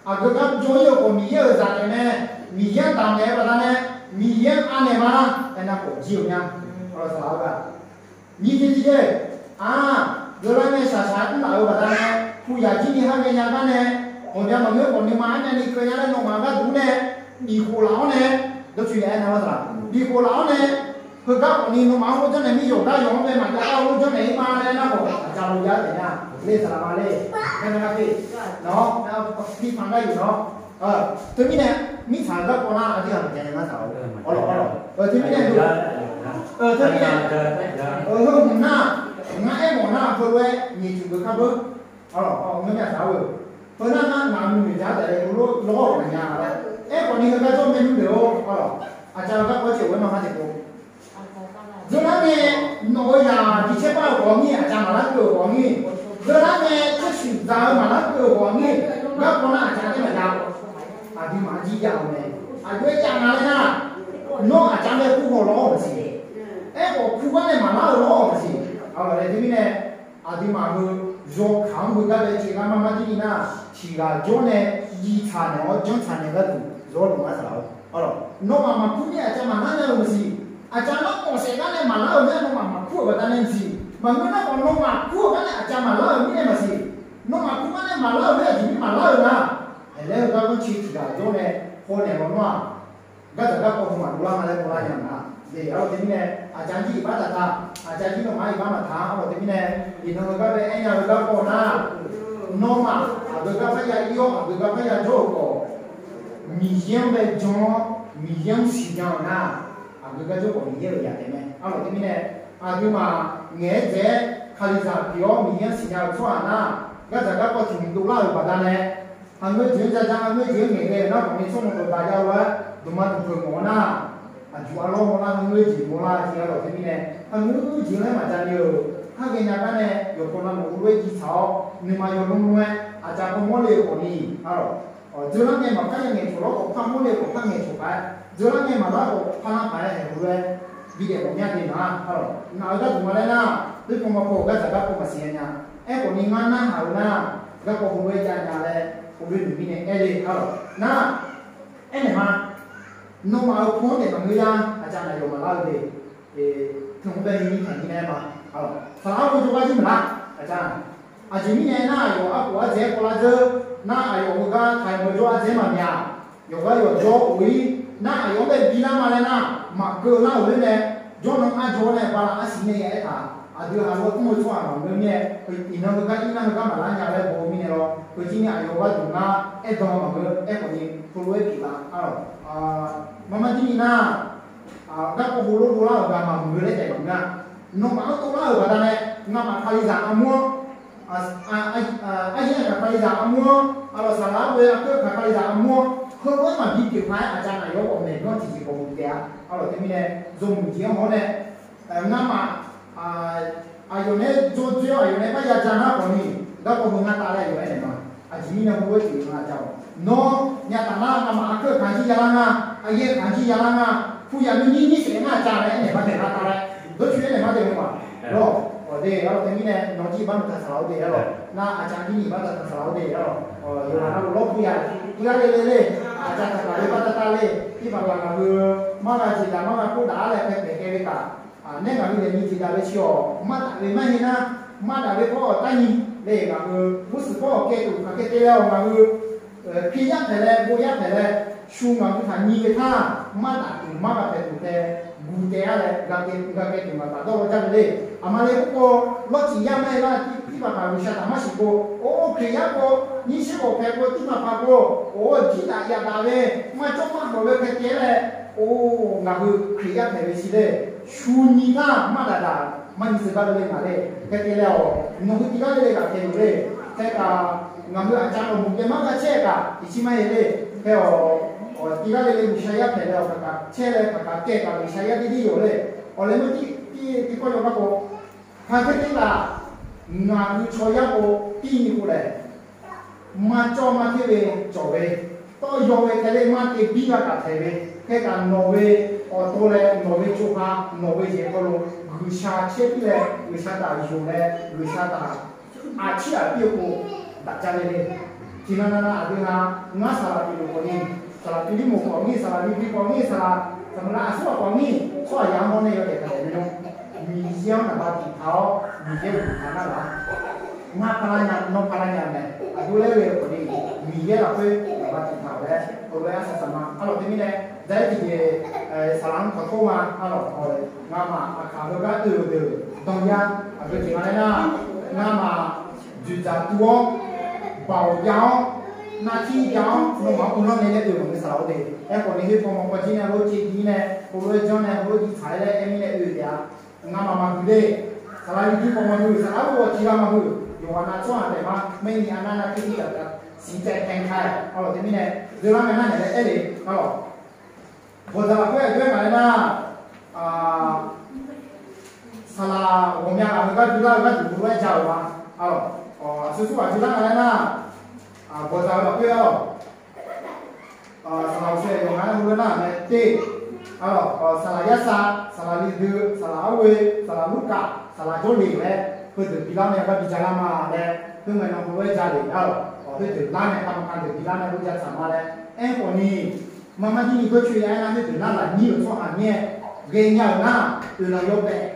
a geu g'a jawˇ yawˇ k'awꞈ Miˬ guiˬ uiˍ zaꞈ tehꞈ meh, Miˬ guiˬ daꞈ mehˍ pa taˇ meh, Miˬ guiˬ a nehˬ ma, ehˉ naˇ k'awꞈ jiˇ oˬ nyaˇ, a lawˬ saˍ laˍ oˇ g'a nyi te ti le. A, geu laˇ meh shaˍ shaˍ uˉ laꞈ ve pa taˇ meh, hpu yaꞈ jiˇ nyi haˉ ve nyaˇ gaˇ neh, k'awꞈ nyi maˬ meuˇ k'awꞈ nyi ma a nyi ni keu nyaˇ leh nawˬ maˬ g'aˇ tuˬ neh, miˬ k'oˍ laꞈ awˉ neh, dawˇ cuˇ yaꞈ ehˉ naˇ laˇ saˍ, miˬ k'oˍ laꞈ awˉ neh, hui gaˇ k'awꞈ ni nawˬ maˬ oˇ lo jawˇ nehˬ miˇ yawˬ gaˇ yawˬ awˉ ve maˬ yaꞈ a lo jawˇ nehˬ iˉ ma leh naˇ k'awꞈ a ca lo yaˇ tehꞈ yaˇ le saˍ laˍ ma le, hk'e naˇ g'aˇ te, nawˬ, piˇ hpaˇ gaˇ yuˬ nawˬ, te miˇ nehˬ, miˇ htaꞈ g'aˇ k'awꞈ naˇ a teˇ g'aˇ maˬ ca nyi naˇ saˍ oˬ, a lawˬ a lawˬ, te miˇ nehˬ, te miˇ nehˬ, hui mvuhˬ naˇ, ngaˬ ehˉ mawˬ naˇ hui lo ehˉ nyi tuˬ geuˬ hk'a beuˬ, a lawˬ, ngaˬ meh a shaˍ ve, hui naˇ naˇ ngaˬ mvuhˬ nyi jaˇ tehꞈ leh hui lo lawˇ g'a nyi a leh, ehˉ k'awꞈ ni hui g'a cawˇ meh nuˇ le oˬ, a lawˬ, a ca g'aˇ k'awꞈ ceh oˬ ve maˇ maˇ ceh k'o, geu laˇ meh, nawˬ hui yaꞈ nyi chehˇ paˇ ve k'awꞈ nyi, a ca maˍ laˇ keu k'awꞈ nyi, geu laˇ meh, chehˇ shuˍ daꞈ ve maˍ laˇ keu k'awꞈ nyi, g'aˇ k'awꞈ naˇ a ca teˇ maˬ yaꞈ, a hui maˍ jiˇ yaˇ meh, a yawˇ ehˉ ca na leh naˇ, nawˬ a ca meh hkuˇ k'awꞈ lawˇ maˬ shiˍ, ehˉ k'awꞈ hkuˇ gaˇ leh maˍ laˇ ve lawˇ maˬ shiˍ, a lawˬ leh te miˇ nehˬ, a hui maˬ hui yawˇ hkanˍ mvuhˇ hui gaˇ ve ceh g'a maˇ maˇ tiˉ nyi naˇ, chi g'a jawˇ neh, yi ca nehˬ awˬ jawˇ ca nehˬ g'aˇ tuˬ yawˇ lo maˇ saˍ laˍ oˬ, a lawˬ, nawˬ maˬ maˍ hkuˇ nehˬ a ca maˍ laˇ ve maˬ shiˍ, a ca naˉ k'awꞈ shehˍ g'aˇ leh maˍ laˇ ve meh nawˬ maˬ maˍ hkuˇ ve pa taˇ nehˬ maˬ shiˍ, maˬ hui naˉ k'awꞈ nawˬ maˍ hkuˇ g'aˇ leh a ca maˍ laˇ ve miˇ nehˬ maˬ shiˍ, nawˬ maˍ hkuˇ g'aˇ leh maˍ laˇ ve meh a ceh miˇ maˍ laˇ ve laˇ, hk'e leh hui gaˇ k'oˆ chi chi g'a jawˇ neh, hk'aw nehˬ law nawˇ a, gaˇ caˬ gaˇ k'awꞈ hui maˍ lo laˇ ma leh k'awꞈ laˇ nyi a naˍ, le a lawˬ te miˇ nehˬ, a ca jiˇ iˉ baˆ taˍ taˍ, a ca jiˇ nawˬ maˍ iˉ baˆ maˍ htaꞈ, a lawˬ te miˇ nehˬ, iˉ nawˬ hui gaˇ ve ehˉ nyi hui gaˇ k'awꞈ naˇ, nawˬ maˬ a geu gaˇ hpaˇ yaꞈ iˉ yawˇ a geu gaˇ hpaˇ yaꞈ jawˇ k'awꞈ, Miˬ guiˬ ve jawˇ Miˬ yaˇ siˍ nya-oˬ naˇ, aˬ geu gaˇ jaˇ k'awꞈ Miˬ yaˇ-oˬ yaꞈ tehꞈ meh. A lawˬ teˇ miˇ leh, aˬ geu maˬ ngehˬ ehˉ teh Hkriꞈ yaˇ siˍ nya-oˬ tcuhˉ-a naˇ, gaˇ caˬ gaˇ k'awꞈ tuˬ miˬ to laˇ-oˬ baˬ daꞈ leh, ha ngeu jeˬ jaˇ jaˇ, ha ngeu jeˬ ngehˬ geh naˇ k'awꞈ miˬ tcuhˉ mvuh k'awꞈ daꞈ jaˇ-oˬ leh, dawˬ ma tuˬ hpeuꞈ mawˬ naˇ, aˬ juˬ a lawˉ mawˬ laˇ, ha ngeu jeˬ mawˬ laˇ ce. A lawˬ teˇ miˇ leh, ha ngeu jeˬ leh maˍ jaˇ le-oˬ. Haˉ geh nya kaˉ leh, yawˬ hk'aw na nawˬ hui lo-e jiˇ caˬ-oˬ, nyi ma yawˬ lo mvuh-e, aˬ ca hk'aw mawˇ le-oˬ k'awꞈ nyi. A lawˬ, tzuhˬ laˇ geh maˬ hk'aˇ yaˇ ngehˬ cawˬ lawˉ k'awꞈ hpaˇ mawˇ le k'awꞈ hpaˇ ngehˬ cawˬ hpaˇ, tzuhˬ laˇ geh maˬ laˇ k'awꞈ hpaˇ laˇ hpaˇ hehˍ hui lo-e, biˇ dehꞈ k'awꞈ nyaˇ te naˍ. A lawˬ, ngaˬ hui g'aˇ tuˬ ma leh naˇ, teˇ hpaw ma hpaw g'aˇ caˬ gaˇ k'awꞈ maˬ shiˍ nya. Ehˉ k'awꞈ nyi ngaˇ naˇ haꞈ ve naˇ, g'a k'awꞈ hui lo-e ca nya leh, k'oˆ ve miˬ miˇ neh ehˉ le. A lawˬ, naˇ, ehˉ nehˬ ma, nawˬ maˬ hui hpu-anˉ tehꞈ kaꞈ ngeu yaˇ, aˬ ca naˬ yawˬ maˍ laˇ ve le. Teˇ hk'e hk'e ve nyi nyi htaꞈ nyi leh ma. Saˍ laꞈ aˉ pu cawˬ g'aˇ jiˇ maˍ laˇ. Aˬ ca, aˬ jeˬ miˇ neh naˇ, yawˬ aˉ k'oˍ aˉ jehˬ k'oˆ laˇ tcuhˉ, naˇ aˬ yawˬ hui g'aˇ htaiˍ meuꞈ jawˇ aˉ jehˬ maˍ meh-a. Yawˬ g'aˇ yawˬ jawˇ k'oꞈ-e, naˇ aˬ yawˬ mehˆ biˇ laˇ ma leh naˇ, maꞈ keu laˇ-oˬ le leh, jawˇ naw aˉ jawˇ leh ba laꞈ aˉ shiˍ neh yaꞈ ehˉ htaꞈ, aˬ deu ha lo k'oˆ meuˇ tcuhˉ-a maˍ meuˇ meh, iˬ na hui g'aˇ iˉ naˇ hui g'aˇ maˍ laˇ nya leh bon miˇ neh law, hui jiˇ neh aˬ yawˬ g'aˇ tuˬ ngaˇ ehˉ dawˇ maˍ meuˇ ehˉ k'awꞈ nyi hpu lo-e piˍ laꞈ. A lawˬ, maˇ maˇ jiˇ nyi naˇ, g'aˇ k'awꞈ hui lo lo laˇ-oˬ g'a maˍ meuˇ leh tehꞈ maˍ meuˇ-a. Nawˬ maꞈ aˉ to laˇ-oˬ baˬ daꞈ leh, ngaˬ maꞈ Hkriꞈ yaˇ a mvuhˇ, a, a, a, a yehˇ kaꞈ Hkriꞈ yaˇ a mvuhˇ, a lawˬ saˍ laꞈ aˉ ve a hkeuˆ kaꞈ Hkriꞈ yaˇ a mvuhˇ, hk'e lo maˬ biˇ piˬ hpaˇ aˬ ca naˬ yawˇ k'awꞈ mehˬ g'awˇ tiꞈ tiꞈ k'awꞈ mvuh te-a. A lawˬ teˇ miˇ leh, zuh mvuhˬ jeˬ hawˉ leh, ngaˇ maˬ, aˬ yawˬ nehˉ jawˇ jawˇ aˬ yawˬ nehˉ maˇ yaˇ ca naˇ k'awꞈ nyi, g'a k'awꞈ hui ngaˇ taˍ leh yawˬ ehˉ nehˬ ma, aˬ jeˬ miˇ neh hk'oˆ lo-e tuˬ ngaˇ ca-oˬ. Nawˬ nyaꞈ taˍ laˇ, ngaˬ maꞈ a hkeuˆ hkanˍ jiˇ yaˇ laˇ ngaˇ, a yehˇ hkanˍ jiˇ yaˇ laˇ ngaˇ, hpu yaꞈ nyi nyiˇ nyiˇ shehˍ ngaˇ ca leh ehˉ nehˬ maˇ tehꞈ g'a taˍ leh, dawˇ chi ehˉ nehˬ maˇ tehꞈ ve maˬ. Lawˬ, awˬ te, a lawˬ teˇ miˇ neh nawˬ jiˇ baˆ mvuhˇ htaꞈ saˍ laꞈ oˇ te-a lawˬ, naˇ aˬ ca jiˇ nyi baˆ htaꞈ saˍ laꞈ oˇ te-a lawˬ, yawˬ laꞈ na lo lawˇ hpu yaꞈ, hpu yaꞈ le le le, aˬ ca htaꞈ kaꞈ ve baˆ taˇ taˇ le, teˇ hpaˍ hpaˍ ngaˬ hui maˇ g'a jeˬ daꞈ maˇ g'a k'oˆ daꞈ leh hk'e hpehꞈ keh ve kaꞈ, nehˉ ngaˬ hui lehˬ nyi jeˬ daꞈ ve chi awˬ maˇ daꞈ ve maˇ heˆ naˇ, maˇ daꞈ ve k'awˇ awˬ taˇ nyi le. Ngaˬ hui g'uˇ suhˍ k'awˇ awˬ keh tuˬ hk'aˬ hk'e te leh awˬ ngaˬ hui Hkriꞈ yaˇ hpehꞈ leh bon yaˇ hpehꞈ leh, shu ngaˬ hui htaꞈ nyi ve htaˇ, maˇ daꞈ tuˬ maˇ g'a hpehꞈ tuˬ hk'e gu teh-a leh, g'a keh tuˬ ngaˬ htaꞈ dawˇ law jaˇ ve le. Aˬ ma le k'oˆ k'o, lawˇ ciˍ yaˇ maˇ heˆ laˇ, teˇ hpaˍ hpaˍ G'uiˬsha htaꞈ maˇ shiˍ k'o, oˇ Hkriꞈ yaˇ k'o, nyiˇ shiˉ k'awꞈ hpehꞈ k'o teˇ hpaˍ hpaˍ k'o, oˇ jiˇ daꞈ yaꞈ daꞈ ve, maˇ cawˇ maˇ hawˍ ve hk'e te leh, oˇ ngaˬ hui Hkriꞈ yaˇ hpehꞈ ve chi le, shu nyi htaˇ maˇ daꞈ daꞈ maˇ nyi suh gaˇ ve le ngaˬ le. Hk'e te leh awˬ, nawˬ hui teˇ g'aˇ le le kaꞈ hpehꞈ yoˬ le. Hk'e kaꞈ ngaˬ hui aˬ ca awˬ moˍ geh maˇ g'a chehˇ kaꞈ, teˇ chi maˇ heˆ le. Hk'e awˬ, teˇ g'aˇ le le G'uiˬsha yaˇ hpehꞈ leh awˬ hk'aˬ kaꞈ chehˇ leh hk'aˬ kaꞈ keh kaꞈ G'uiˬsha yaˇ teˇ deˇ yoˬ le. Awˬ leh meuˇ tiˉ tiˉ tiˉ kawˇ yaw maˇ k'o, hk'aˬ hk'e te kaꞈ ngaˬ hui chaw yaˇ k'o, tiˇ nyi k'o lehˬ, maˇ cawˇ maˇ hteˇ ve cawˬ ve, tawˇ yaw ve hk'e le maˇ te biˇ g'a kaꞈ hpehꞈ ve, hk'e kaꞈ nawˬ ve awˬ to leh nawˬ ve co ha nawˬ ve yehˬ hk'aw lo G'uiˬsha chehˇ piˇ leh G'uiˬsha htaꞈ yonˍ leh G'uiˬsha htaꞈ aˬ chiˇ aꞈ piˇ k'o, daꞈ jaˇ le le. Chi na na na aˬ te ha, ngaˇ saˍ laꞈ te loˬ k'awꞈ nyi, saˍ laꞈ te liˇ moˍ k'awꞈ nyi, saˍ laꞈ te piˇ k'awꞈ nyi, saˍ laꞈ saˍ laꞈ a suˉ k'awꞈ nyi, suˉ aꞈ yaꞈ mawˇ neh yaw tehꞈ hk'a dehꞈ ve naw, miˬ yehˇ naˍ ba tiꞈ htaꞈ-oˬ, miˬ yehˇ uiˍ htaꞈ naˇ la. Ngaˇ hpaˇ laˇ nya, nawˬ hpaˇ laˇ nya meh. Aˬ htoꞈ leh ve k'o le, miˬ yehˇ laꞈ hk'oˆ naˍ ba tiꞈ htaꞈ leh, awˬ leh a shaˍ shaˍ ma a lawˬ teˇ miˇ leh, daꞈ ehˉ tiꞈ ve saˍ laꞈ hk'aˬ hk'oˆ ma a lawˬ, ngaˬ maꞈ aˬ hk'aˬ ve g'aˇ te-oˬ te-oˬ dawˇ yaˇ, aˬ hk'e te ma leh naˇ, ngaˇ maꞈ juˬ jaˬ tuˬ-oˬ, baˬ-oˬ jaˇ-oˬ, naˇ htiˇ jaˇ-oˬ, nawˬ maꞈ k'oˆ nawˉ ne leh te-oˬ ngaˬ hui saˍ laꞈ oˇ te. Ehˉ k'awꞈ ne heˆ hpaw maw k'aw jiˇ neh lo ce tiˉ neh, k'o lo-e jaˇ neh lo jiˇ htaꞈ leh ehˉ miˇ leh oˇ ve te-a. Ngaˇ maꞈ maˇ hui le. Saˍ laꞈ liꞈ hpu k'awꞈ maˇ hui, saˍ laꞈ oˇ awˬ ci g'a maˇ hui. Yawˬ ha na cawˇ ha tehꞈ maˇ, mehˆ nyi a naˇ naˇ hk'e tiˉ kaꞈ siˍ ceh hkeh hk'a-e. A lawˬ teˇ miˇ leh, deu laˇ meh naˇ nehˬ leh ehˉ le. A lawˬ, bawˬ zaˍ laꞈ hk'oˆ ehˉ ve ngaˬ leh naˇ, saˍ laꞈ g'awˬ mya ngaˬ hui g'aˇ biˇ laˇ ve g'aˇ tuˬ lo-e jaˇ-oˬ ma. A lawˬ, a shu shu g'aˇ biˇ laˇ ngaˬ leh naˇ, bawˬ zaˍ ve laꞈ hk'oˆ ehˉ a lawˬ, saˍ laꞈ awˬ sheh yawˬ ngaˬ hui lo naˇ meh teˇ, a lawˬ, saˍ laꞈ yaˇ sha, saˍ laꞈ liꞈ deu, saˍ laꞈ aˉ ve, saˍ laꞈ Luˉkaꞈ, saˍ laꞈ Jawˇleˍ leh, hkui deuˬ biˇ laˇ meh g'aˇ biˇ jaˇ laˇ ma leh, hkui ngaˬ nawˬ hui lo-e jaˇ le a lawˬ, hkui deuˬ laˇ meh k'a ma k'a deuˬ biˇ laˇ meh lo jaˇ caˍ ma leh, ehˉ k'awꞈ nyi, maˇ maˇ jiˇ nyi g'uˇ chaweh yaˇ ehˉ naˇ hkui deuˬ naˇ laꞈ nyiˇ-oˬ tawˇ haˍ nyi-e, geh nya-oˬ naˇ, uiˍ laˬ yawˇ pehꞈ.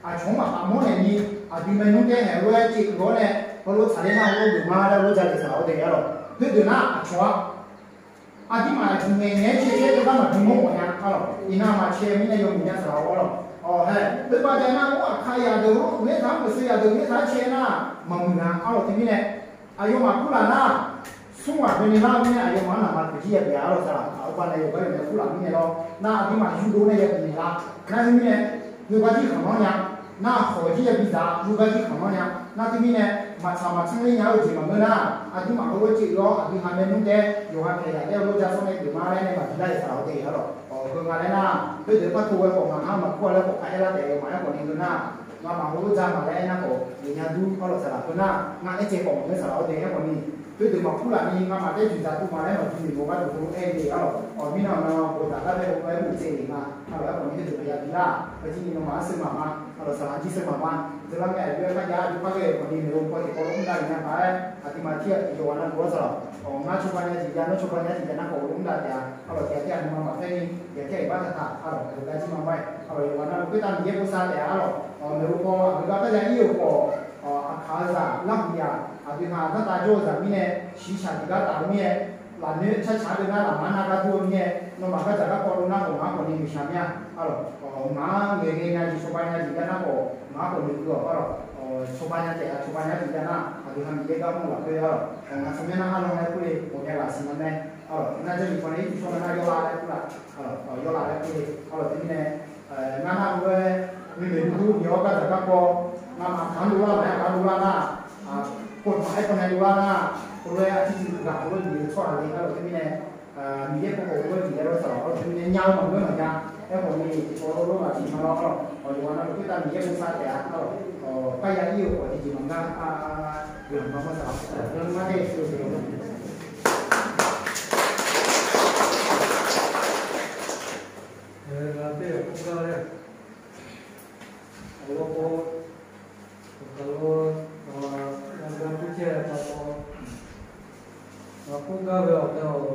Aˬ chawˇ maꞈ paˍ mawˇ nehˬ nyi, aˬ biˇ meh nuˇ tehˇ hehˍ lo-e ce g'awˇ leh, hk'aw lo caˍ leh naˇ lo geuˬ ma leh lo jaˇ le saˍ laꞈ oˇ te a lawˬ. Hkui deuˬ naˇ aˬ chawˇ-a, a tiˉ maˬ aˬ juˬ mehˬ nehˬ chehˇ chehˇ ve g'aˇ maˬ biˇ mawˇ k'awꞈ nya a lawˬ. Iˬ naˇ maˬ chehˇ miˇ leh yawˇ miˬ yaˇ saˍ laꞈ oˇ a lawˬ. Awˬ hehˉ, teˇ hpaˍ jaˇ naˇ oˇ aˬ hk'a yaꞈ deuˬ lo uiˍ leh htaꞈ, uiˍ suh yaꞈ deuˬ uiˍ leh htaꞈ chehˇ naˇ, maˬ muiˬ naˍ a lawˬ te miˇ leh, aˬ yawˇ maˬ hkuˇ laˬ naˇ, Suhˉ maˬ ve nyi laˇ ve nyi, a yawˇ maˇ naˬ ma tuˬ jiˇ yaˇ piˇ a law saˍ laꞈ, a oˇ pa na yawˇ g'a yawˇ meh k'oˆ laꞈ miˇ nyi law, naˆ a tiˉ maˬ yuˇ doˆ naˆ yaˇ piˇ nyi laˇ, naˆ hui miˇ nyi, yawˇ g'a jiˇ hkanˍ nawˉ nyi, naˆ hawˍ jiˇ yaˇ piˇ daꞈ, yawˇ g'a jiˇ hkanˍ nawˉ nyi, naˆ teˇ miˇ nyi, maꞈ chaˍ maˬ tsuhˇ leˇ nyi oˇ jeˬ maˬ meuˇ naˆ, a tiˉ maˬ k'oˆ lo ceꞈ law, a tiˉ ha meh nuˇ tehˇ, yawˇ ha hpehꞈ yaꞈ tehˇ lo ja sawˉ meh tuˬ ma leh nyi maˬ piˇ laˇ ve saˍ laꞈ oˇ te a law, awˬ hui ngaˬ leh naˆ, teˇ ceuˬ paˇ hto ve k'awꞈ ngaˬ ha maˬ hkawˇ leh k'awꞈ hk'a ehˉ laˇ tehꞈ yawˇ maˬ ehˉ k'awꞈ nyi hui naˆ, ngaˬ maˬ hui oˇ ja maˬ leh ehˉ naˆ k'awꞈ leh nyi duˇ a law saˍ laꞈ hui naˆ, ngaˬ ehˉ ceh k'awꞈ maˬ ve saˍ laꞈ oˇ te ehˉ k'awꞈ nyi, teˇ ceuˬ maˬ hkuˉ laꞈ nyi, ngaˬ maˬ teˇ ceuˬ ca tuˬ ma leh maˬ tuˬ nyi maˬ g'a tuˬ k'o ehˉ le a law, awˬ miˇ naˆ na k'o daꞈ gaˇ ve k'o ehˉ uˬ ceˇ le ngaˬ a law, ehˉ k'awꞈ nyi teˇ ceuˬ maˬ yaꞈ piˇ laˇ, a ciˉ nyi naw maˬ a suhˉ maˬ ma, a law saˍ laꞈ jiˇ suhˉ maˬ ma, tcuh laˇ meh a yawˇ ehˉ hk'aˇ jaˇ a tuˬ hk'aˇ ve k'awꞈ nyi meh lo k'aw ceh k'aw lo mvuhˇ daꞈ ve nyi ma ehˉ, a tiˉ ma htiˇ a tiˉ yawˇ a naˆ lo a saˍ laꞈ, awˬ ngaˬ chaw pa nyi a ciˍ jaˇ, nawˉ chaw pa nyi a ciˍ jaˇ naˆ k'aw lo mvuhˇ daꞈ tehꞈ a, a law ceh a tiˉ a nyi ma maˬ hpehˇ nyi, yaꞈ hk'aˇ e baˆ htaꞈ htaꞈ a law, g'a jiˇ ma maˇ e a law, yawˇ a naˆ lo k'oˆ taˇ miˬ yehˇ k'oˆ sha tehꞈ a law, awˬ meh lo k'aw a g'uiˬ g'a hk'aˇ jaˇ iˉ awˬ k'awꞈ, a hkaˍ zaˬ laˇ hu yaꞈ, a tuˬ ha g'aˇ taˇ jawˇ zaˬ miˇ nyi, shiˍ shaˍ tiꞈ g'aˇ taˍ miˇ nyi, laꞈ nyi chaˇ chaꞈ ve naˆ laꞈ maˇ naˆ g'a tuˬ miˇ nyi, naw maˬ g'aˇ caˬ g'aˇ k'aw lo naˆ k'awꞈ ngaˬ k'awꞈ nyi G'uiˬsha miˇ a, a law, ngaˬ ngeh ngeh nyi a ciˍ chaw pa nyi a ciˍ jaˇ naˆ k'awꞈ ngaˬ k'awꞈ nyi tuˬ a law, chaw pa nyi a ciˍ a chaw pa nyi a ciˍ jaˇ naˆ a tuˬ ha miˬ yehˇ g'aˇ mvuhˇ laˬ k'oˆ ve a law, ngaˬ chaw meh naˆ a law leh k'oˆ le, awˬ meh laꞈ shiˍ na meh, a law, naˆ jaˇ nyi hk'aw leh iˉ tuˬ shawˉ na naˆ yawˇ la leh k'oˆ la, a law, yawˇ la leh k'oˆ le, a law, teˇ miˇ nyi, ngaˬ naˆ lo ve, miˬ miˬ duˇ duˇ miˬ awˬ g'aˇ caˬ g'aˇ k'aw, ngaˬ maˬ hkanˍ lo laˇ maˬ ehˉ k'aˬ lo laˇ naˆ, k'oˆ maˬ ehˉ k'awꞈ nyi lo laˇ naˆ, k'oˆ lo a ciˉ ciˉ g'aꞈ k'oˆ lo miˬ ve chaw a le a law, teˇ miˇ nyi miˬ yehˇ k'oˆ k'o k'oˆ lo miˬ yehˇ lo saˍ laꞈ a law, teˇ miˇ nyi nyi ma meuˇ maˬ jaˇ, ehˉ k'awꞈ nyi teˇ k'aw lo lo maˬ ciˍ ma law a law, awˬ yawˇ a naˆ lo k'oˆ taˇ miˬ yehˇ k'oˆ sha tehꞈ a law, awˬ paˇ yaˇ iˉ awˬ k'awꞈ teˇ ceuˬ maˬ gaˇ a, G'uiˬsha maˇ saˍ laꞈ, maˇ teˇ ceuˬ G'uiˬsha teˇ hpaˍ k'oˆ gaˇ ve, awˬ lawn k'o, awˬ kaˬ lo, a, g'a g'a teˇ chehˇ pa taw, ngaˬ k'oˆ gaˇ ve awˬ hk'e awˬ,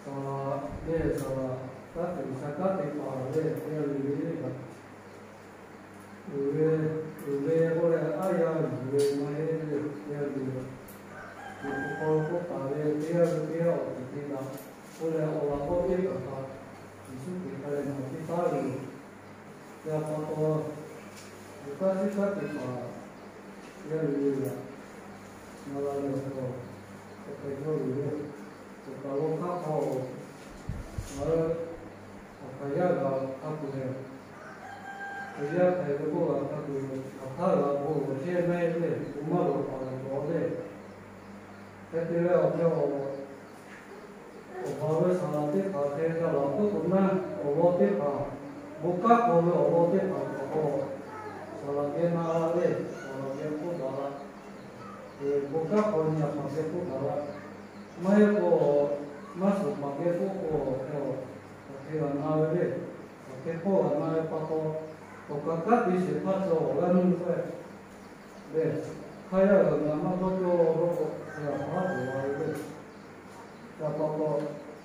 saˍ laꞈ ve saˍ laꞈ, kanˉ te G'uiˬsha kanˉ te paˍ ve teˇ g'aˇ le le kaꞈ, uiˍ ve, uiˍ ve k'oˆ leh aˉ yaˇ yuˬ ve maˇ heˆ ve teˇ g'aˇ le le, yuˬ k'o k'oˆ taˍ ve teˇ g'aˇ le teˇ g'aˇ awˬ ceuˬ te daꞈ k'oˆ leh awˬ laꞈ k'awꞈ teˇ hpaˍ hpaˍ Yeˍsuˆ Hkriꞈ hk'a leh ngaˬ teˇ taˉ ve yoˬ. Yaꞈ pa taw, awˬ kanˉ teˇ kanˉ te paˍ g'a ve yoˬ. Ngaˬ la leh awˬ hk'aw, awˬ hk'aw cawˇ ve yoˬ. Awˬ kaˬ lo hk'aˇ hk'aw, ngaˬ hui awˬ hk'aˬ yaˇ g'a hk'a peuˬ leh, awˬ yaˇ hk'aˬ ve k'oˆ g'a hk'a peuˬ, hk'aˬ htaˇ g'a k'o, awˬ chehˇ mehˆ ve, awˬ maˇ g'a paˍ g'a k'awꞈ ve, hk'e te leh awˬ hk'e awˬ Awˬ baˬ ve saˍ laꞈ teˇ hpaˍ hk'e ga laˬ k'oˆ k'o naˆ, awˬ lawn teˇ hpaˍ, bon kanˉ hk'aw ve awˬ lawn teˇ hpaˍ k'awꞈ k'o, saˍ laꞈ geh na la le, saˍ laꞈ geh k'oˆ daꞈ la. Bon kanˉ hk'aw nyi a hpaˍ geh k'oˆ daꞈ la. Maˇ heˆ k'o, maˇ suˍ hpaˍ geh k'oˆ k'o, awˬ hk'e awˬ hk'e g'a na ve le. Awˬ hk'e k'oˆ g'a na ve pa taw, awˬ kaˬ kanˉ te shehˍ hpaˇ cawˬ awˬ g'aˇ nuˇ k'oˆ ve, hk'aˇ yaˇ g'a ngaˬ maˇ dawˇ cawˇ law k'o, hk'e g'a haˉ tuˬ la ve le. Yaꞈ pa taw,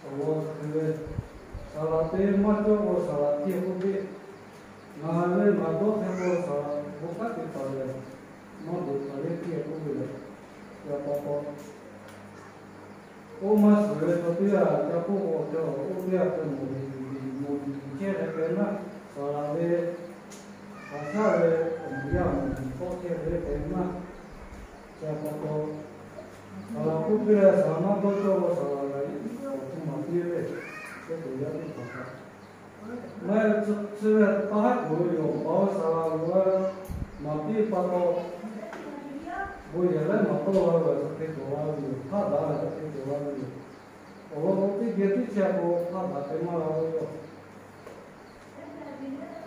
awˬ lawn chi hk'e ve, saˍ laꞈ te maˇ cawˇ k'o saˍ laꞈ tiˇ k'oˆ piˇ. Ngaˬ ve ngaˬ dawˇ hk'e k'o saˍ laꞈ bon kanˉ te taˍ lehˬ, maˇ bvuhꞈ taˍ le piˇ k'oˆ ve lehˬ, yaꞈ pa taw, oˇ maˇ suˍ ve chaw teˇ g'aˇ ca k'oˆ k'o, ca oˇ teˇ g'aˇ ca mawˬ ve yuˬ ve yuˬ mawˬ yuˬ yuˬ chehˇ hk'e hk'e naˆ, saˍ laꞈ ve, haꞈ shaˉ ve awˬ moˍ yaˇ awˬ moˍ tawˆ chehˇ ve hk'e naˆ, ca pa taw, saˍ laꞈ k'oˆ piˇ leh saˍ laꞈ maˇ dawˇ cawˇ k'o saˍ laꞈ g'a awˬ hk'e maˍ piˇ ve, teˇ ceuˬ yaˇ teˇ hpaˍ kaꞈ maˇ heˆ, chi ve taˇ haˉ k'oˍ ve yoˬ. Awˬ baˬ ve saˍ laꞈ g'a maˍ piˇ pa taw, bon yehˬ laiˉ maˍ tawˆ la ve awˬ hk'e cawˬ la ve yoˬ. Hpaˆ daꞈ ve awˬ hk'e cawˬ la ve yoˬ. Awˬ lawn k'o, teˇ geh teˇ chehˇ k'o hpaˆ daꞈ hk'e maˇ g'a ve yoˬ.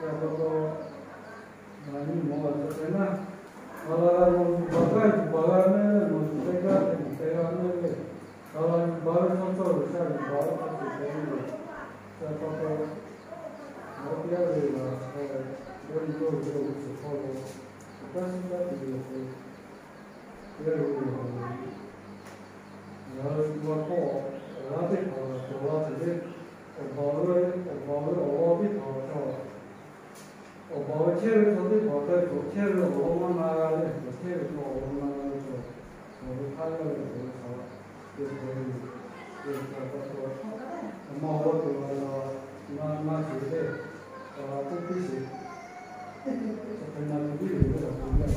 Yaꞈ pa taw, ngaˬ nyi mawˬ ve hk'e naˆ, saˍ laꞈ g'a nawˬ yuˬ baˬ gaˇ yuˬ baˬ g'a mehˆ, nawˬ yuˬ teh gaˇ teh yuˬ teh g'a mehˆ ve, saˍ laꞈ yuˬ baˬ ve chaw cawˇ G'uiˬsha yuˬ baˬ ve chaw cawˇ cawˬ ve yoˬ. Yaꞈ pa taw, nawˬ teˇ g'aˇ le g'a hk'e, yawˇ nyi yawˇ hui yawˇ hui shiˍ hk'aw lo, awˬ kanˉ shiˉ kanˉ te ve awˬ hk'e, teˇ g'aˇ le le g'a ve, ngaˬ hui tu g'a k'oˆ, awˬ g'aˇ teˇ hpaˍ cawˬ la tuˬ le, awˬ baˬ ve, awˬ baˬ ve awˬ lawn teˇ hpaˍ awˬ hk'e, awˬ baˬ ve chehˇ ve chaw teˇ hpaˍ hk'e cawˬ chehˇ ve awˬ lawn maˇ na g'a le, cawˬ chehˇ ve chaw awˬ lawn na g'a ve chaw, nawˬ hui hk'aˇ yaˇ ve cawˬ ve saˍ laꞈ te hk'e ve yoˬ. Te hk'e pa taw, awˬ ma awˬ lawn cawˬ la la, na na sheˍ ve, saˍ laꞈ k'oˆ piˇ sheˍ, hk'e na tuˬ piˇ ve le, awˬ hk'e le.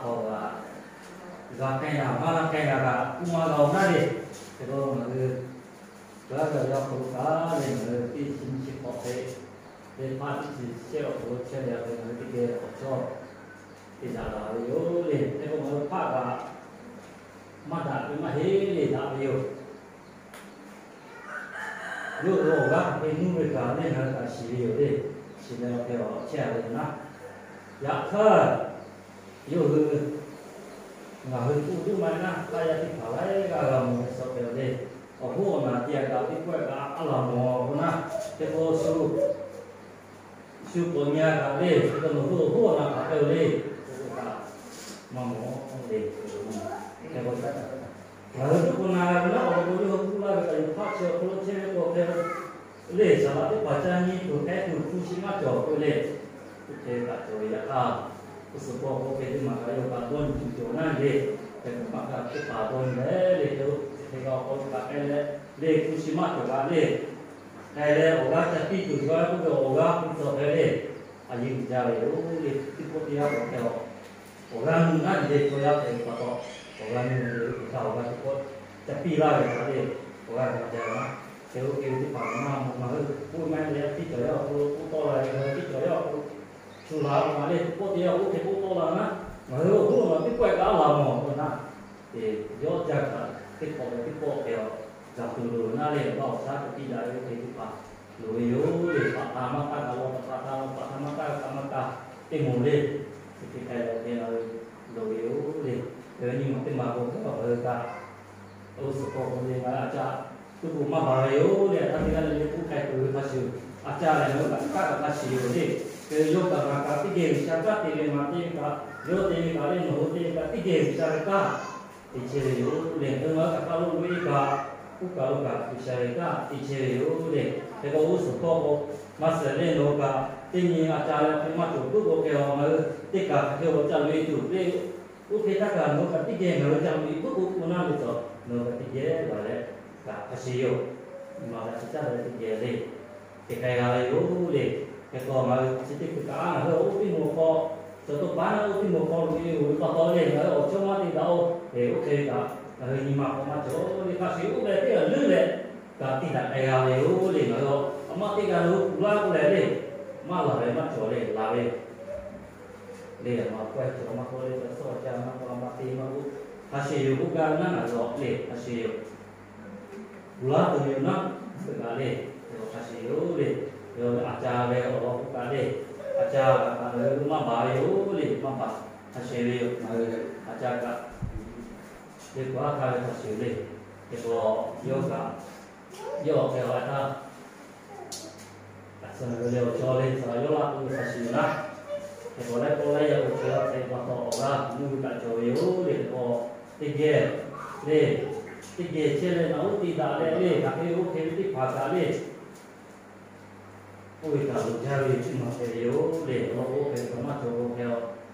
hk'aw g'a, g'a k'ai naˍ maˇ g'a k'ai naˍ kaꞈ k'oˆ maˇ g'a-o naˉ le. Hk'e k'o ngaˬ hui g'a g'a yaw hk'aw lo kaꞈ le, ngaˬ hui teˇ chi nyiˇ chi hk'awꞈ hk'e le, hpaˇ teˇ chi chehˇ awˬ hk'aw lo chehˇ ve hk'e ngaˬ hui teˇ geh awˬ chawˇ te daꞈ la ve yoˬ le. Hk'e k'o ngaˬ hui hpaˇ kaꞈ maˇ daꞈ ve maˇ heˆ le, daꞈ ve yoˬ. Yawˇ hui awˬ g'aˇ hk'e nuˇ ve kaꞈ le ngaˬ hui kaꞈ shiˍ ve yoˬ le. Shiˍ leh awˬ hk'e awˬ chehˇ a ve naˉ, yaꞈ hk'aˇ yawˇ hui ngaˬ hui hpu tuˉ maˇ heˆ naˉ, hk'aˇ yaˇ teˇ hpaˍ laiˉ g'aˇ g'a mawˬ ve suh hpehꞈ ve le. Awˬ hoˉ awˬ naˬ tiꞈ kaꞈ teˇ pawehˇ kaꞈ a laˬ mawˬ k'o naˉ, hk'e k'o shu shu k'awꞈ nyi a kaꞈ le, hk'e k'o nawˬ hui awˬ hoˉ awˬ naˬ hk'aˬ hk'e le, k'oˆ kaꞈ maˇ mawˬ le. Hk'e k'o ngaˬ hui tuˉ k'o na g'a ve naˉ, awˬ lawn k'o yawˇ hui k'oˆ laˇ ve kaꞈ, yawˇ hpaˇ chi awˬ hk'aw lo chehˇ ve k'o hk'e le, saˍ laꞈ teˇ hpaˍ ca nyi tuˬ hk'e tuˬ hpu shi maˇ cawˬ k'oˆ le. Oˇ hk'e kaꞈ cawˬ ve yaꞈ hk'aˇ, k'oˆ suhˍ paw k'o hk'e teˇ maˬ kaꞈ yawˇ kaꞈ dawˇ nyi tuˬ cawˬ naˉ le. Hk'e k'o maˇ kaꞈ teˇ hpaˍ dawˇ nyi leh le, hk'e k'o chi hk'e kaꞈ awˬ hk'aw lo kaꞈ k'ai leh le, hpu shi maˇ cawˬ kaꞈ le, k'ai leh awˬ g'aˇ ca piˇ tuˬ cawˬ k'oˆ ve awˬ g'aˇ k'oˆ cawˬ hk'e le, a yeˇ uiˍ jaˇ ve yoˬ le. Teˇ pawˆ teˇ yanˇ k'o hk'e a awˬ g'aˇ nuˇ naˉ nyi le chaw yaˇ hpehꞈ ve pa taw, awˬ g'aˇ nuˇ le oˇ htaˇ awˬ g'aˇ teˇ pawˆ ca piˇ laˇ ve htaꞈ le, awˬ g'aˇ g'a jaˇ ve naˉ. Hk'e k'o hk'e ve teˇ hpaˍ kaꞈ maˇ mawˬ, ngaˬ hui k'oˆ maˇ heˆ le, a piˇ cawˬ yaˇ awˬ hk'aw lo k'oˆ tawˆ la ve, ngaˬ hui piˇ cawˬ yaˇ awˬ hk'aw lo shu la a le, teˇ pawˆ teˇ yanˇ k'o hk'e k'oˆ tawˆ la naˉ, ngaˬ hui awˬ hoˉ awˬ naˬ teˇ pawehˇ kaꞈ a laˬ mawˬ k'o naˉ, yawˇ jaˇ kaꞈ teˇ hk'awꞈ ve teˇ pawˆ hk'e a, gaˬ tuˬ loˬ naˉ le, awˬ g'aˇ awˬ shaˉ hk'e piˇ daꞈ ve hk'e teˇ hpaˍ loˍ ve yoˬ le. Hpaꞈ htaꞈ maˇ taˇ g'a law, hpaꞈ htaꞈ law, hpaꞈ htaꞈ maˇ taˇ g'a kaꞈ maˇ taˇ teˇ moˍ le. Hk'e te k'ai leh hk'e ngaˬ hui loˍ ve yoˬ le. Ngaˬ hui nyi ma teˇ maˬ k'o hk'e a ngaˬ hui kaꞈ, oˇ suhˍ paw k'o le ngaˬ hui a caˇ tuˉ k'o maˇ baˬ ve yoˬ le. Hk'a te g'a le le k'oˆ k'ai tuˬ ve hk'a shuˍ, a caˇ leh ngaˬ hui kaꞈ hk'aˇ kaꞈ hk'a shiˍ yoˬ le. Yawˇ kaꞈ ngaˬ kaꞈ teˇ geh G'uiˬsha kanˉ te ve maˍ te ve kaꞈ, yawˇ te ve kaꞈ leh nawˬ hui te ve kaꞈ teˇ geh G'uiˬsha ve kanˉ te chehˇ ve yoˬ le. Ngaˬ hui kaꞈ hk'aˬ lo loꞈ e kaꞈ, oˇ kaˬ lo kaꞈ G'uiˬsha ve kanˉ te chehˇ ve yoˬ le. Hk'e k'o g'uˇ suhˍ hkawˇ k'o, maˇ suhˍ leh nawˬ hui kaꞈ teˇ nyi a ca leh hk'e maˇ cawˬ puiˉ k'o hk'e a, ngaˬ hui teˇ kaˬ hk'aˬ hk'e awˬ ca loꞈ e tuˬ le. Oˇ hk'e htaˇ kaꞈ nawˬ hui kaꞈ teˇ geh ngaˬ hui ca loꞈ e puiˉ k'o k'o naˇ ve tawˇ, nawˬ hui kaꞈ teˇ geh laˬ leh kaꞈ hk'a shuˍ yoˬ. Nyi ma la chi caˇ leh teˇ geh le, te k'ai g'a ve yoˬ le. Hk'e k'o ngaˬ hui chi teˇ hkui kaꞈ ngaˬ hui oˇ teˇ moˍ hk'aw, cawˬ tawˇ paˉ naˇ oˇ teˇ moˍ hk'aw loꞈ e ve pa taw le, ngaˬ hui awˬ chawˇ maˇ te daꞈ-o. Hk'e oˇ hk'e kaꞈ ngaˬ hui nyi ma hk'aw maˇ cawˬ le. Hk'a shuˍ oˇ ve teˇ g'aˇ leuˉ leh kaꞈ te daꞈ k'ai g'a ve yoˬ le. Ngaˬ hui a maˇ teˇ g'aˇ lo kuˬ laˇ k'oˆ leh le, maˇ laˬ ve maˇ cawˬ le, laˬ ve le. A ma k'awehˇ cawˬ maˇ k'oˆ le, ca sawˇ ca maˇ k'oˆ, a ma te maˇ k'oˆ, hk'a shuˍ yoˬ k'oˆ gaˇ ve naˉ ngaˬ hui le, hk'a shuˍ yoˬ. Kuˬ laˇ tuˬ yoˬ naˉ, hk'a shuˍ yoˬ le. Yawˇ a ca ve awˬ lawn k'oˆ kaꞈ le, a ca kaꞈ ngaˬ hui maˇ baˬ ve yoˬ le, maˇ baˬ, hk'a shuˍ ve yoˬ. Ngaˬ hui a ca kaꞈ le kuˬ laˇ htaˇ ve hk'a shuˍ le. Hk'e k'o yawˇ kaꞈ, yawˇ hk'e a htaˇ, a tcuh ngaˬ hui le awˬ chaw le tcuh yawˇ laˇ k'oˆ ve hk'a shuˍ yoˬ naˉ. Hk'e k'o laiˉ pawˆ laiˉ yaˇ awˬ chaw yaˇ hk'e pa taw awˬ g'aˇ mvuhˇ ve kaꞈ cawˬ ve yoˬ le. Hk'e k'o teˇ geh le, teˇ geh chehˇ leh naˬ uˉ te daꞈ leh le, hk'aˬ hk'e oˇ hk'e ve teˇ hpaˍ kaꞈ le, oˇ ve kaꞈ loˍ jaˇ ve teˇ maˬ hpehꞈ ve yoˬ le. Awˬ lawn k'o hk'e ve kaꞈ maˇ cawˬ k'o hk'e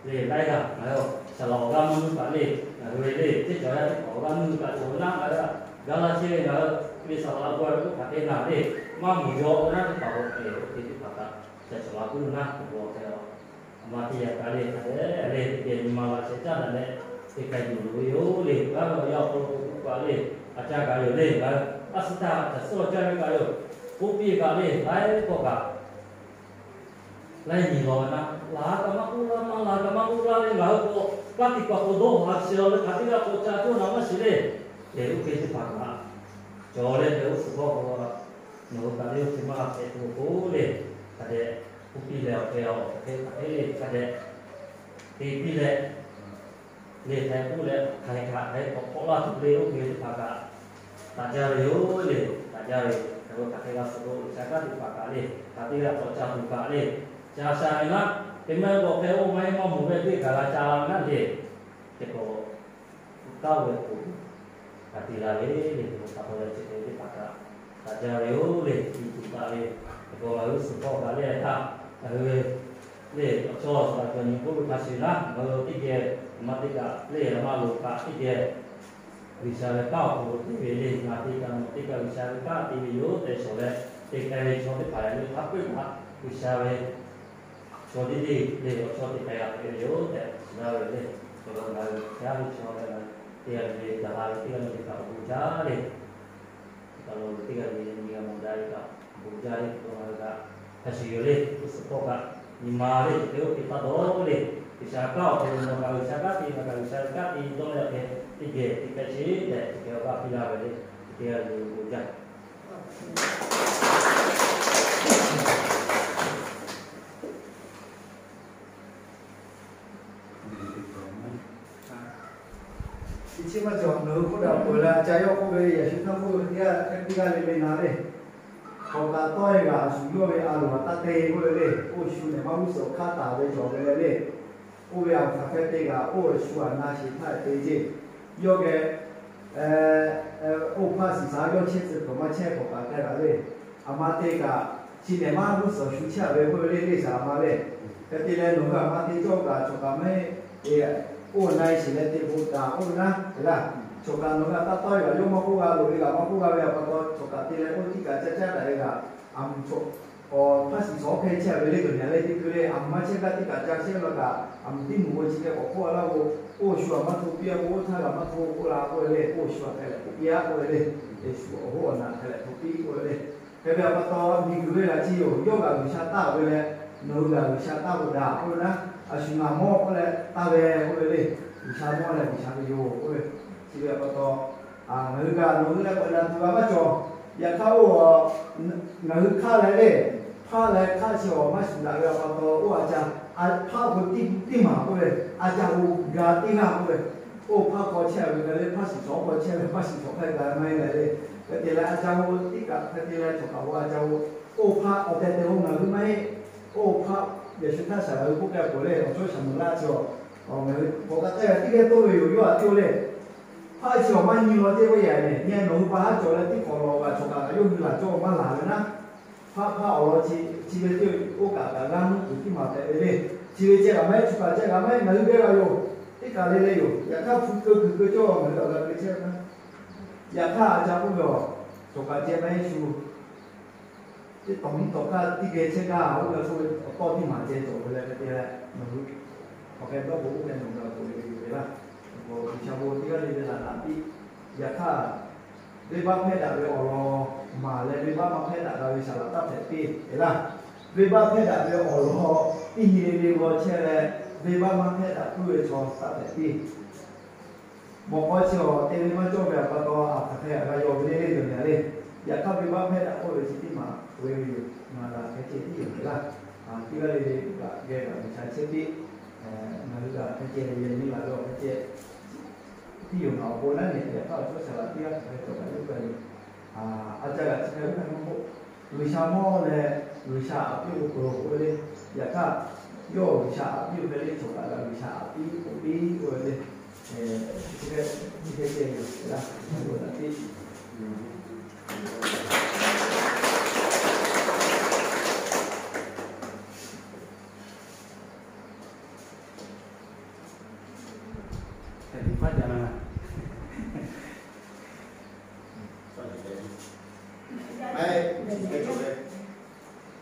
le, laiˉ g'aˇ ngaˬ hui saˍ laꞈ awˬ g'aˇ maˇ nuˇ kaꞈ le, ngaˬ hui ve le teˇ cawˬ yaˇ teˇ hpaˍ awˬ g'aˇ nuˇ ve kaꞈ cawˬ ve naˉ, ngaˬ hui g'a laˇ chehˇ ve ngaˬ hui ve saˍ laꞈ awˬ g'aˇ ve k'oˆ hk'aˬ hk'e naˬ le, maˇ mawˬ jaw k'o naˉ teˇ hpaˍ k'o hk'e oˇ hk'e teˇ hpaˍ kaꞈ ca cawˬ la puiˉ naˉ k'oˆ k'o hk'e a ma teˇ yaꞈ kaꞈ le hk'aˬ hk'e le teˇ geh nyi ma la sheh caˉ daꞈ leh te k'ai tuˬ loˍ ve yoˬ le. G'aˇ ve awˬ yanˇ awˬ hk'aw lo k'oˆ kaꞈ le, a ca kaꞈ yoˬ le, ngaˬ hui a suh htaˇ ca suh awˬ caˇ ve kaꞈ yoˬ. K'oˆ piˇ kaꞈ le, laiˉ k'awˇ kaꞈ laiˉ nyi law ve naˉ, laˬ kaꞈ maˇ k'oˆ laˇ, maˇ laˬ kaꞈ maˇ k'oˆ laˇ le. Ngaˬ hui k'o, kanˉ te pa k'o dawˇ haˍ shiˍ law ve hk'aˬ teˇ g'aˇ k'o ca coˇ naˬ maˇ shiˍ le. Hk'e oˇ hk'e teˇ hpaˍ kaꞈ cawˬ leh hk'e oˇ suhˍ hkawˇ k'o, nawˬ hui kaꞈ le oˇ hk'e maˇ g'a hpehꞈ tuˬ k'o le, hk'a dehꞈ k'oˆ piˇ leh awˬ hk'e a awˬ hk'e hk'aˬ hk'e le hk'a dehꞈ te piˇ leh le hk'e k'oˆ leh hk'aˬ hk'e hk'aˬ hk'e k'awꞈ hk'awꞈ laˇ tuˬ le oˇ hk'e teˇ hpaˍ kaꞈ taꞈ jaˇ ve yoˬ le. Taꞈ jaˇ ve hk'e k'o hk'aˬ hk'e g'a suh k'o G'uiˬsha kanˉ teˇ hpaˍ kaꞈ le hk'aˬ teˇ g'aˇ k'awꞈ ca tuˬ kaꞈ le, ca sha ve naˉ, te maˇ k'awꞈ hk'e oˇ maˇ heˆ maˇ mawˬ ve teˇ kaꞈ g'a ca la naˉ le. Hk'e k'o, taˇ ve k'o, hk'aˬ te la ve le, hk'e k'o pa taw leh chi hk'e teˇ hpaˍ kaꞈ taꞈ jaˇ ve yoˬ le. Chi tuˬ taˍ ve hk'e k'o ngaˬ hui suhˍ hkawˇ kaꞈ le htaˇ, ngaˬ hui le awˬ chawˇ suhˍ kaꞈ cawˬ nyi k'oˆ ve hk'a shuˍ naˉ, ngaˬ hui teˇ geh a ma teˇ kaꞈ le a ma loˍ kaꞈ teˇ geh G'uiˬsha ve kanˉ awˬ hk'aw lo te ve le, ngaˬ te kaꞈ nawˬ te kaꞈ G'uiˬsha ve kanˉ te ve yoˬ tehꞈ shawˍ leh te k'ai ve chaw teˇ hpaˍ yaꞈ nyi hk'a peu-eˬ kaꞈ G'uiˬsha ve chaw teˇ teˇ le awˬ chawˇ te k'ai g'a hpehꞈ ve yoˬ tehꞈ shiˍ laˇ ve le. Chaw g'a ngaˬ hui yaˇ ve chaw leh ngaˬ hui teˇ g'aˇ le le gaˬ la ve teˇ g'aˇ le le kaꞈ awˬ bon jaˇ le. Teˇ kaˬ lo teˇ g'aˇ le le nyi g'a mawˬ daꞈ ve kaꞈ awˬ bon jaˇ le. Teˇ g'aˇ ngaˬ hui kaꞈ hk'a shuˍ yoˬ le, oˇ suhˍ hkawˇ kaꞈ nyi ma le, hk'e oˇ hk'e taˇ dawˇ le. G'uiˬsha kanˉ awˬ hk'aw lo nawˬ kaꞈ G'uiˬsha kanˉ te, ngaˬ kaꞈ G'uiˬsha ve kanˉ te dawˇ leh hk'e teˇ geh te k'ai sheˍ tehꞈ chi hk'e awˬ g'aˇ piˇ laˇ ve le. Teˇ g'aˇ le le awˬ bon jaˇ. Chi maˇ cawˬ, nawˬ hui k'oˆ daꞈ peuˬ leh a ca yawˇ k'oˆ ve, yaꞈ shu htaˇ k'oˆ ve teˇ g'aˇ hk'e teˇ g'aˇ le le na le. Hk'awꞈ kaꞈ tawˇ e g'aꞈ a shu yawˇ ve a loˍ a taˇ te k'oˆ ve le. Oˇ shu nehˬ maˇ g'uˇ suhˍ hk'aˇ taˍ ve cawˬ ve le le. Oˇ ve a hk'aˬ hk'e te g'aꞈ oˇ shu a na sheˍ htaˇ te ceˇ. Yawˇ geh oˇ hpaˇ shiˍ shaˍ yawˇ chehˇ tcuh hkawꞈ maˇ chehˇ hk'awꞈ kaꞈ k'ai g'aꞈ le. A ma te kaꞈ chi nehˬ maˇ g'uˇ suhˍ shu chehˇ a ve k'oˆ ve le, leˇ shaˍ a ma le. Hk'e te leh nawˬ hui a ma te cawˇ kaꞈ cawˬ kaꞈ maˇ heˆ. Oˇ na e shiˍ leh te k'o kaꞈ oˇ ve naˉ te laˇ. Cawˬ kaꞈ nawˬ hui a taˇ tawˇ e g'aꞈ yawˇ maˇ k'oˆ g'a loˍ ve g'aꞈ maˇ k'oˆ g'a ve a pa taw cawˬ kaꞈ te leh k'oˆ ve tiˉ kaꞈ caˇ caˇ daꞈ ve g'aꞈ a mvuhˬ chaw hpaˇ shiˍ shaˍ hk'e chehˇ ve le. Kaꞈ nyi a le teˇ hkui le a mvuhˬ maˇ chehˇ kaꞈ tiˉ kaꞈ ca chehˇ la kaꞈ a mvuhˬ tiˉ mvuhˬ k'o chi hk'e k'awꞈ hk'oˆ a laˇ k'o, oˇ shu a maˇ hto piˇ a k'o oˇ htaˇ g'a maˇ hto k'oˆ la k'oˆ ve le. Oˇ shu a hk'e lehˬ hto piˇ a k'oˆ ve le. Yeˍsuˆ awˬ hoˉ awˬ naꞈ hk'e lehˬ hto piˇ k'oˆ ve le. Hk'e ve a pa taw miˬguiˬ ve g'aꞈ chi yoˬ, yawˇ g'aꞈ G'uiˬsha taˇ ve leh nawˬ hui g'aꞈ G'uiˬsha taˇ k'o daꞈ k'oˆ ve naˉ, a shu ngaˬ mawˇ k'oˆ leh taˇ ve k'oˆ ve le. G'uiˬsha mawˇ leh G'uiˬsha ve yoˬ k'oˆ ve. Chi ve a pa taw ngaˬ hui g'aꞈ nawˬ hui leh k'awꞈ na tuˬ g'a maˇ cawˬ. Yaꞈ hk'aˇ oˇ ngaˬ hui hk'aˇ leh le, hpaˇ leh hk'aˇ chi awˬ maˇ shuˍ daꞈ ve a pa taw oˇ a ca hpaˇ k'o tiˇ maˬ k'oˆ ve, a ca k'o ga teˇ g'aˇ k'oˆ ve, oˇ hpaˇ k'aw chehˇ ve hk'e le, hpaˇ shiˍ shaˍ k'aw chehˇ ve, hpaˇ shiˍ shaˍ hk'e ga maˇ heˆ leh le. Hk'e te leh a ca k'o tiˉ kaꞈ hk'e te leh cawˬ kaꞈ k'o a ca k'o, oˇ hpaˇ awˬ tehˬ tehˬ k'o ngaˬ hui maˇ heˆ. Oˇ hpaˇ Yaꞈ shu htaˇ shaˍ laꞈ hui k'oˆ k'ai peuˬ le, awˬ chawˇ shaˍ meuˍ laˇ chi awˬ, awˬ ngaˬ hui k'awꞈ ka k'ai g'a tiˉ geh toˇ ve yoˬ. Yawˇ htaꞈ te-o le, hpaˇ chi awˬ maˇ nyi law teˇ g'aˇ yaꞈ nyi nyi nawˬ hui pa haˉ cawˬ leh teˇ hk'awꞈ lawˬ kaꞈ chaw kaꞈ kaꞈ yawˇ hui laˬ cawˇ maˇ laˬ ve naˉ, hpaˇ hpaˇ awˬ lawn chi chi ve teˇ oˇ kaꞈ kaꞈ g'aˇ nuˇ kuiˬ tiˉ maˍ tehꞈ ve le. Chi ve ceh kaꞈ maˇ heˆ, chaw kaꞈ ceh kaꞈ maˇ heˆ, ngaˬ hui geh g'a yoˬ. Teˇ kaˬ le le yoˬ. Yaꞈ hk'aˇ hpu keu kuiˬ keu cawˇ ngaˬ hui awˬ g'a keu chehˇ ve naˉ, yaꞈ hk'aˇ a ca k'oˆ ve awˬ, chaw kaꞈ ceh maˇ heˆ shu teˇ tawˍ mvuhˇ tawˍ hk'aˇ tiˉ geh chehˇ gaˇ, oˇ ve k'oˆ ve awˬ tawˇ tiˉ maˍ ceh cawˬ ve leh hk'e te leh, nawˬ hui awˬ hk'e dawˇ k'o oˇ hk'e nawˬ g'a k'oˆ ve yoˬ ve laˇ. Awˬ G'uiˬsha bon teˇ g'aˇ le le laˬ laꞈ piˇ. Yaꞈ hk'aˇ, venˇbaˆ hpehˇ daꞈ ve awˬ lawn maˍ leh venˇbaˆ maˇ hpehˇ daꞈ g'a ve saˍ laꞈ taˇ hpehꞈ piˇ ve laˇ. Venˇbaˆ hpehˇ daꞈ ve awˬ lawn teˇ nyi le le g'aw chehˇ leh, venˇbaˆ maˇ hpehˇ daꞈ puiˉ ve chaw taˇ hpehꞈ piˇ. Mawꞈ k'aw chi awˬ te ve maˇ cawˇ ve awˬ pa taw, a hk'aˬ hk'e g'a yaw ve le le yoˬ nyi le. Yaꞈ hk'aˇ venˇbaˆ hpehˇ daꞈ k'oˆ ve chi teˇ maˬ k'oˆ ve yoˬ. Ngaˬ g'a hk'e ceh tiˉ yoˬ ve laˇ. Teˇ g'aˇ le le kaꞈ geh kaꞈ G'uiˬsha chehˇ piˇ. Ngaˬ hui g'a hk'e ceh le le nyi laˬ ve awˬ hk'e ceh tiˉ yoˬ. Ngaˬ awˬ bon laˇ nyi yaꞈ hk'aˇ awˬ chawˇ shaˍ laꞈ teˇ g'aˇ hk'aˬ hk'e cawˬ kaꞈ yawˇ hk'e le. A ca g'a chi hk'e ve hk'a mawˇ k'o, G'uiˬsha mawˇ leh G'uiˬsha aꞈ piˇ k'o k'oˍ lo k'oˆ ve le. Yaꞈ hk'aˇ, yawˇ G'uiˬsha aꞈ piˇ k'o hk'e le, chaw kaꞈ kaꞈ G'uiˬsha aꞈ piˇ k'oˆ piˇ k'oˆ ve le. Chi hk'e, chi hk'e ceh yoˬ laˇ.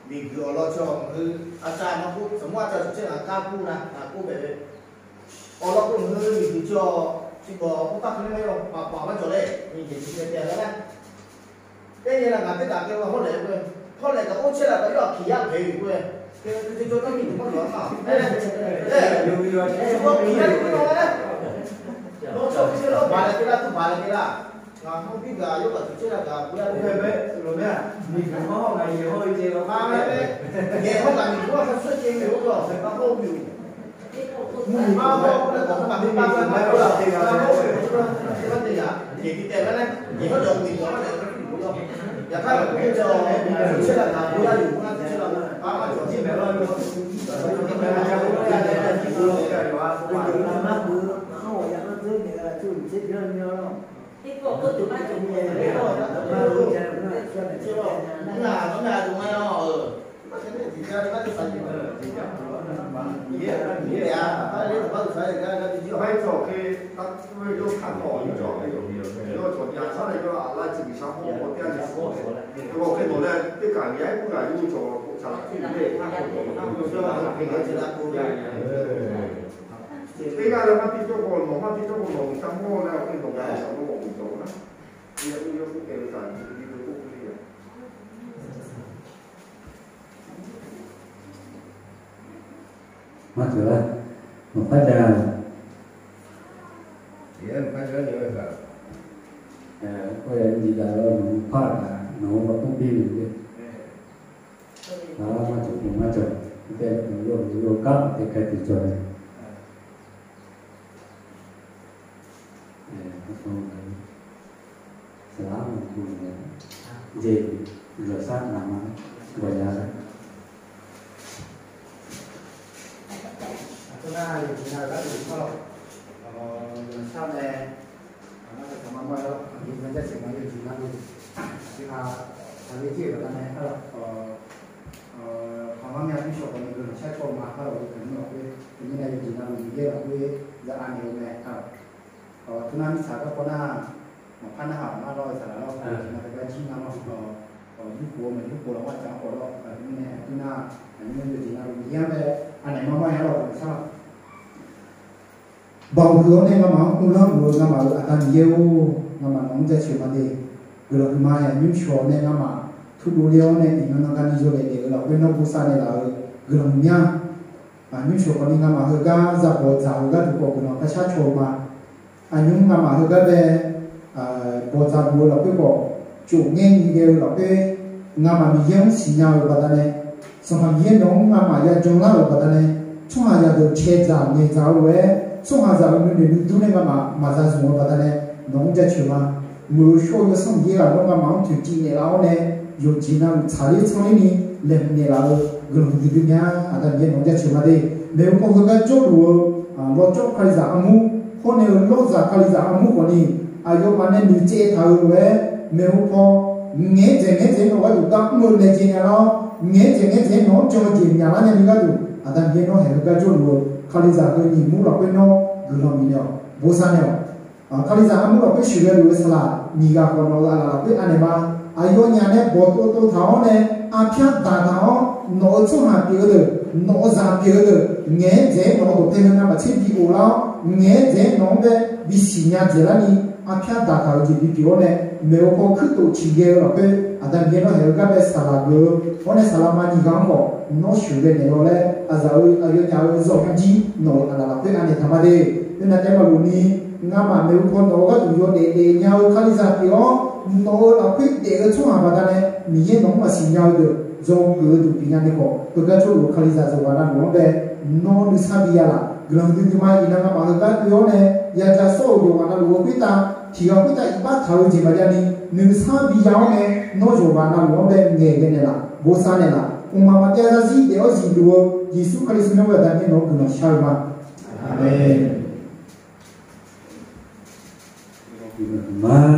Miˬguiˬ awˬ lawn chi ngaˬ hui a ca maˇ k'oˆ, สมมุติ a ca chi chehˇ ngaˬ kaˇ k'oˆ na, ngaˬ k'oˆ hpehꞈ ve, awˬ lawn k'o ngaˬ hui miˬguiˬ chi awˬ chi bawˬ k'oˆ taˇ hk'e le maˇ yawˇ paˍ paˍ maˇ cawˬ le, miˬguiˬ chi hk'e te leh le. Teˇ nyi leh ngaˬ teˇ kaꞈ k'ai ve hawˉ lehˬ k'o, hawˉ lehˬ kaꞈ oˇ chehˇ la kaꞈ yawˇ a hkiˬ yaˇ hpehꞈ ve k'o, te te cawˇ taˇ miˬguiˬ hawˉ lehˬ a, hkiˬ yaˇ hpehꞈ ve k'o, nawˬ chaw hk'e chehˇ la, baˬ leh te laˇ, tuˇ baˬ leh te laˇ. Ngaˬ hawˉ biˇ kaꞈ yawˇ kaꞈ tuˬ chehˇ la kaꞈ, yehˬ hawˉ kaꞈ miˬguiˬ hawˉ ve yoˬ. Yehˬ hawˉ kaꞈ miˬguiˬ hawˉ hk'a suhˉ ceh ve yoˬ, a hawˉ ve yoˬ. Teˇ g'aˇ leh maˇ te cawˇ k'o nawˬ maˇ te cawˇ k'o nawˬ G'uiˬsha mawˇ leh awˬ hk'e nawˬ g'a G'uiˬsha mawˇ k'awꞈ uiˍ cawˬ na. Teˇ g'aˇ uiˍ yawˇ k'oˆ k'ai ve htaꞈ G'uiˬsha ve k'oˆ k'oˆ ve yoˬ. Maˇ cawˬ laˇ. Nawˬ hpaˇ jaˇ. K'oˆ yaꞈ nyi daꞈ la nawˬ hui hpaˇ kaꞈ nawˬ hui ma k'oˆ piˇ ve le. Maˇ cawˬ, maˇ cawˬ. Te yawˇ yawˇ kaꞈ te hk'e te cawˬ ve. Saˍ laꞈ ma ku jehˬ, G'uiˬsha naˍ ma g'awˬ yaˇ. Awˬ, tuˬ naˇ miˇ htaꞈ kaˇ k'o naˇ, nawˬ hpaˇ naˇ haꞈ maˇ lawˇ ve saˍ laꞈ lawˇ, na htaꞈ g'a jiˇ na maˇ, awˬ, yuˇ k'o ma yuˇ k'o la maˇ ca k'awꞈ lawˇ, a nyi nehˬ a tuˬ naˇ, a nyi nehˬ ve jiˬ na lo nyi yaˇ ve, a nehˬ maˇ maˇ yaˇ lawˇ ve saˍ laꞈ. Baoˬ hui awˬ neˇ ngaˇ maˬ uˉ peunˍ laˇ mvuhˬ lo ngaˇ maˬ lo a taˇ nyi yehˇ oˬ, ngaˇ maˬ nawˬ mvuhˇ jaˇ chi ma te, Guiˬ lawˬ hui ma yaꞈ nyi mvuhˇ shawˍ awˬ neˇ ngaˇ maˬ htuˇ lo le awˬ neˇ iˉ naw na ga nyi zo leh dehꞈ ve lawˬ k'o, nawˬ bon saˇ leh laˬ ve Guiˬ lawˬ hui nyaˇ. Nyi mvuhˇ shawˍ k'awꞈ nyi ngaˇ maˬ hui gaˇ za bawˬ tzaˍ ve g'aˇ tuˬ k'awꞈ Guiˬ lawˬ hk'a shaˉ chaw ma. A nyi ngaˇ maˬ hui gaˇ ve bawˬ tzaˍ bawˬ ve lawˬ k'o, k'awꞈ coˬ ngehˇ nyi geh ve lawˬ k'o, ngaˇ maˬ miˬ yehˇ mvuhˇ shiˍ nya ve pa taw leh, suhˍ haˍ miˬ yehˇ nawˬ ngaˇ maˬ yaˇ jaw laˇ ve pa taw leh, chaw haˍ yaˇ dawˬ chehˇ tzaˍ ngehˬ tzaˍ ve, chaw haˍ yaˇ ve mvuhˇ miˬ miˬ duˇ leh ngaˇ maˬ maˍ za zuhˬ ve pa taw leh, nawˬ mvuhˇ jaˇ chi ma. Mvuhˬ lo shawˇ yawˇ suhˉ miˬ yehˇ g'a nawˬ ngaˇ maˬ mvuhˇ tuˬ ci nehˬ la oˬ leh, yonˍ jeˬ na luˬ tsaˍ le chaw liˇ ni lehˬ mvuhˬ nehˬ laˬ ve guiˬ lawˬ hui te teˇ nyaˇ Aˍdanˍ miˬ yehˬ nawˬ jaˇ cheuˬ ma te. Mehˬ hui hk'aw hui g'aˇ cawˇ luˬ ve lawˬ cawˇ Hkriꞈ yaˇ a mvuhˇ hk'oˆ ne, lawˇ zaˍ Hkriꞈ yaˇ a mvuhˇ k'awꞈ ni, a yawˇ ma neˇ nuˬ ceh htaꞈ hui loˬ ve, mehˬ hui hk'aw ngehˉ jehˬ ngehˉ jehˬ nawˬ g'aˇ tuˬ daꞈ meuˇ leh jehˬ nyaˍ laˇ-oˬ. Ngehˉ jehˬ ngehˉ jehˬ nawˬ cawˇ jehˬ nyaˍ laˇ nyi ve g'aˇ tuˬ Aˍdanˍ miˬ yehˬ nawˬ hehˬ hui g'aˇ cawˇ luˬ ve Hkriꞈ yaˇ hui nyi mvuhˇ lawˬ k'oˆ ve nawˉ guiˬ lawˬ miˬ nehˬ-oˬ, bon sha nehˬ-oˬ. Hkriꞈ yaˇ a mvuhˇ lawˬ k'oˆ ve shuˍ ve loˬ ve saˍ laˍ nyi g'a k'awꞈ nawˬ hui a laˬ laˬ k'oˆ ve a nehˬ ma, a yawˇ nyi-a leh bawˬ to to htaꞈ-oˬ leh a hpyaˇ daꞈ htaꞈ-oˬ, nawˬ hui tcuhˇ haˍ piˍ-e deuˬ, nawˬ hui zaˍ piˍ-e deuˬ, ngehˉ jehˬ nawˬ hui dawˬ hpehˇ hui na maˬ chehˇ biˇ-oˬ laˇ-oˬ. Ngehˉ jehˬ nawˬ hui ve biˇ shiˍ nya jehˬ laˇ nyi, a hpyaˇ daꞈ htaꞈ hui jeˬ biˇ piˍ-oˬ leh mehˬ hui hk'aw hkuiˉ toꞈ chi geh-o laˬ k'oˆ ve Aˍdanˍ miˬ yehˬ nawˬ hehˬ hui g'aˇ ve saˍ laˍ geuˬ-o. Oˇ leh saˍ laˍ ma nyi g'a-oˬ k'awꞈ nawˉ shuˍ ve nehˬ law leh a zaˍ hui a yawˇ nyi-a ve zawˇ hk'aˇ jiˇ nawˬ hui a laˬ laˬ k'oˆ ve a nehˬ htaꞈ ma te. Oˇ leh teˇ maˬ loˬ ni, ngaˬ maˬ mehˬ hui hk'aw nawˬ hui g'aˇ tuˬ yawˇ dehꞈ dehꞈ nya-o Hkriꞈ yaˇ piˍ-oˬ, nawˬ hui laˬ hk'oˆ dehꞈ ve tcuhˇ haˍ baˬ taˍ leh miˬ yehˬ nawˬ maˇ maˍ shiˍ nya-o deuˬ, jawˇ kuiˬ-e tuˬ piˍ na nyi k'awꞈ hui g'aˇ cawˇ luˬ ve Hkriꞈ yaˇ yawˬ g'aꞈ na loˬ-oˬ ve, nawˬ nuˬ shaˉ biˇ yaˇ laˬ guiˬ lawˬ hui te te ma i na ngaˬ maˬ hui g'aˇ piˇ-oˬ leh yaꞈ jaˇ sawˉ-oˬ yawˬ g'aꞈ na loˬ-oˬ k'oˆ taˇ, htiꞈ g'a k'oˆ taˇ iˉ baˆ htaꞈ hui jeˬ maˬ jaˇ ni, nuˬ shaˉ biˇ yaˇ-oˬ leh nawˬ yawˬ g'aꞈ na loˬ-oˬ ve ngehˬ geh nehˬ laˬ, bon sha nehˬ laˬ. Oˇ ma ma te a yaˇ ziˇ dehꞈ-oˬ ziˍ luˬ-oˬ, Yeˍsuˆ Hkriꞈ suh nawˬ ve Aˍdanˍ miˬ yehˬ nawˬ guiˬ lawˬ sha ve ma. Aˍmenˍ. Maˇ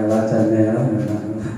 la ca meh laˇ meh na.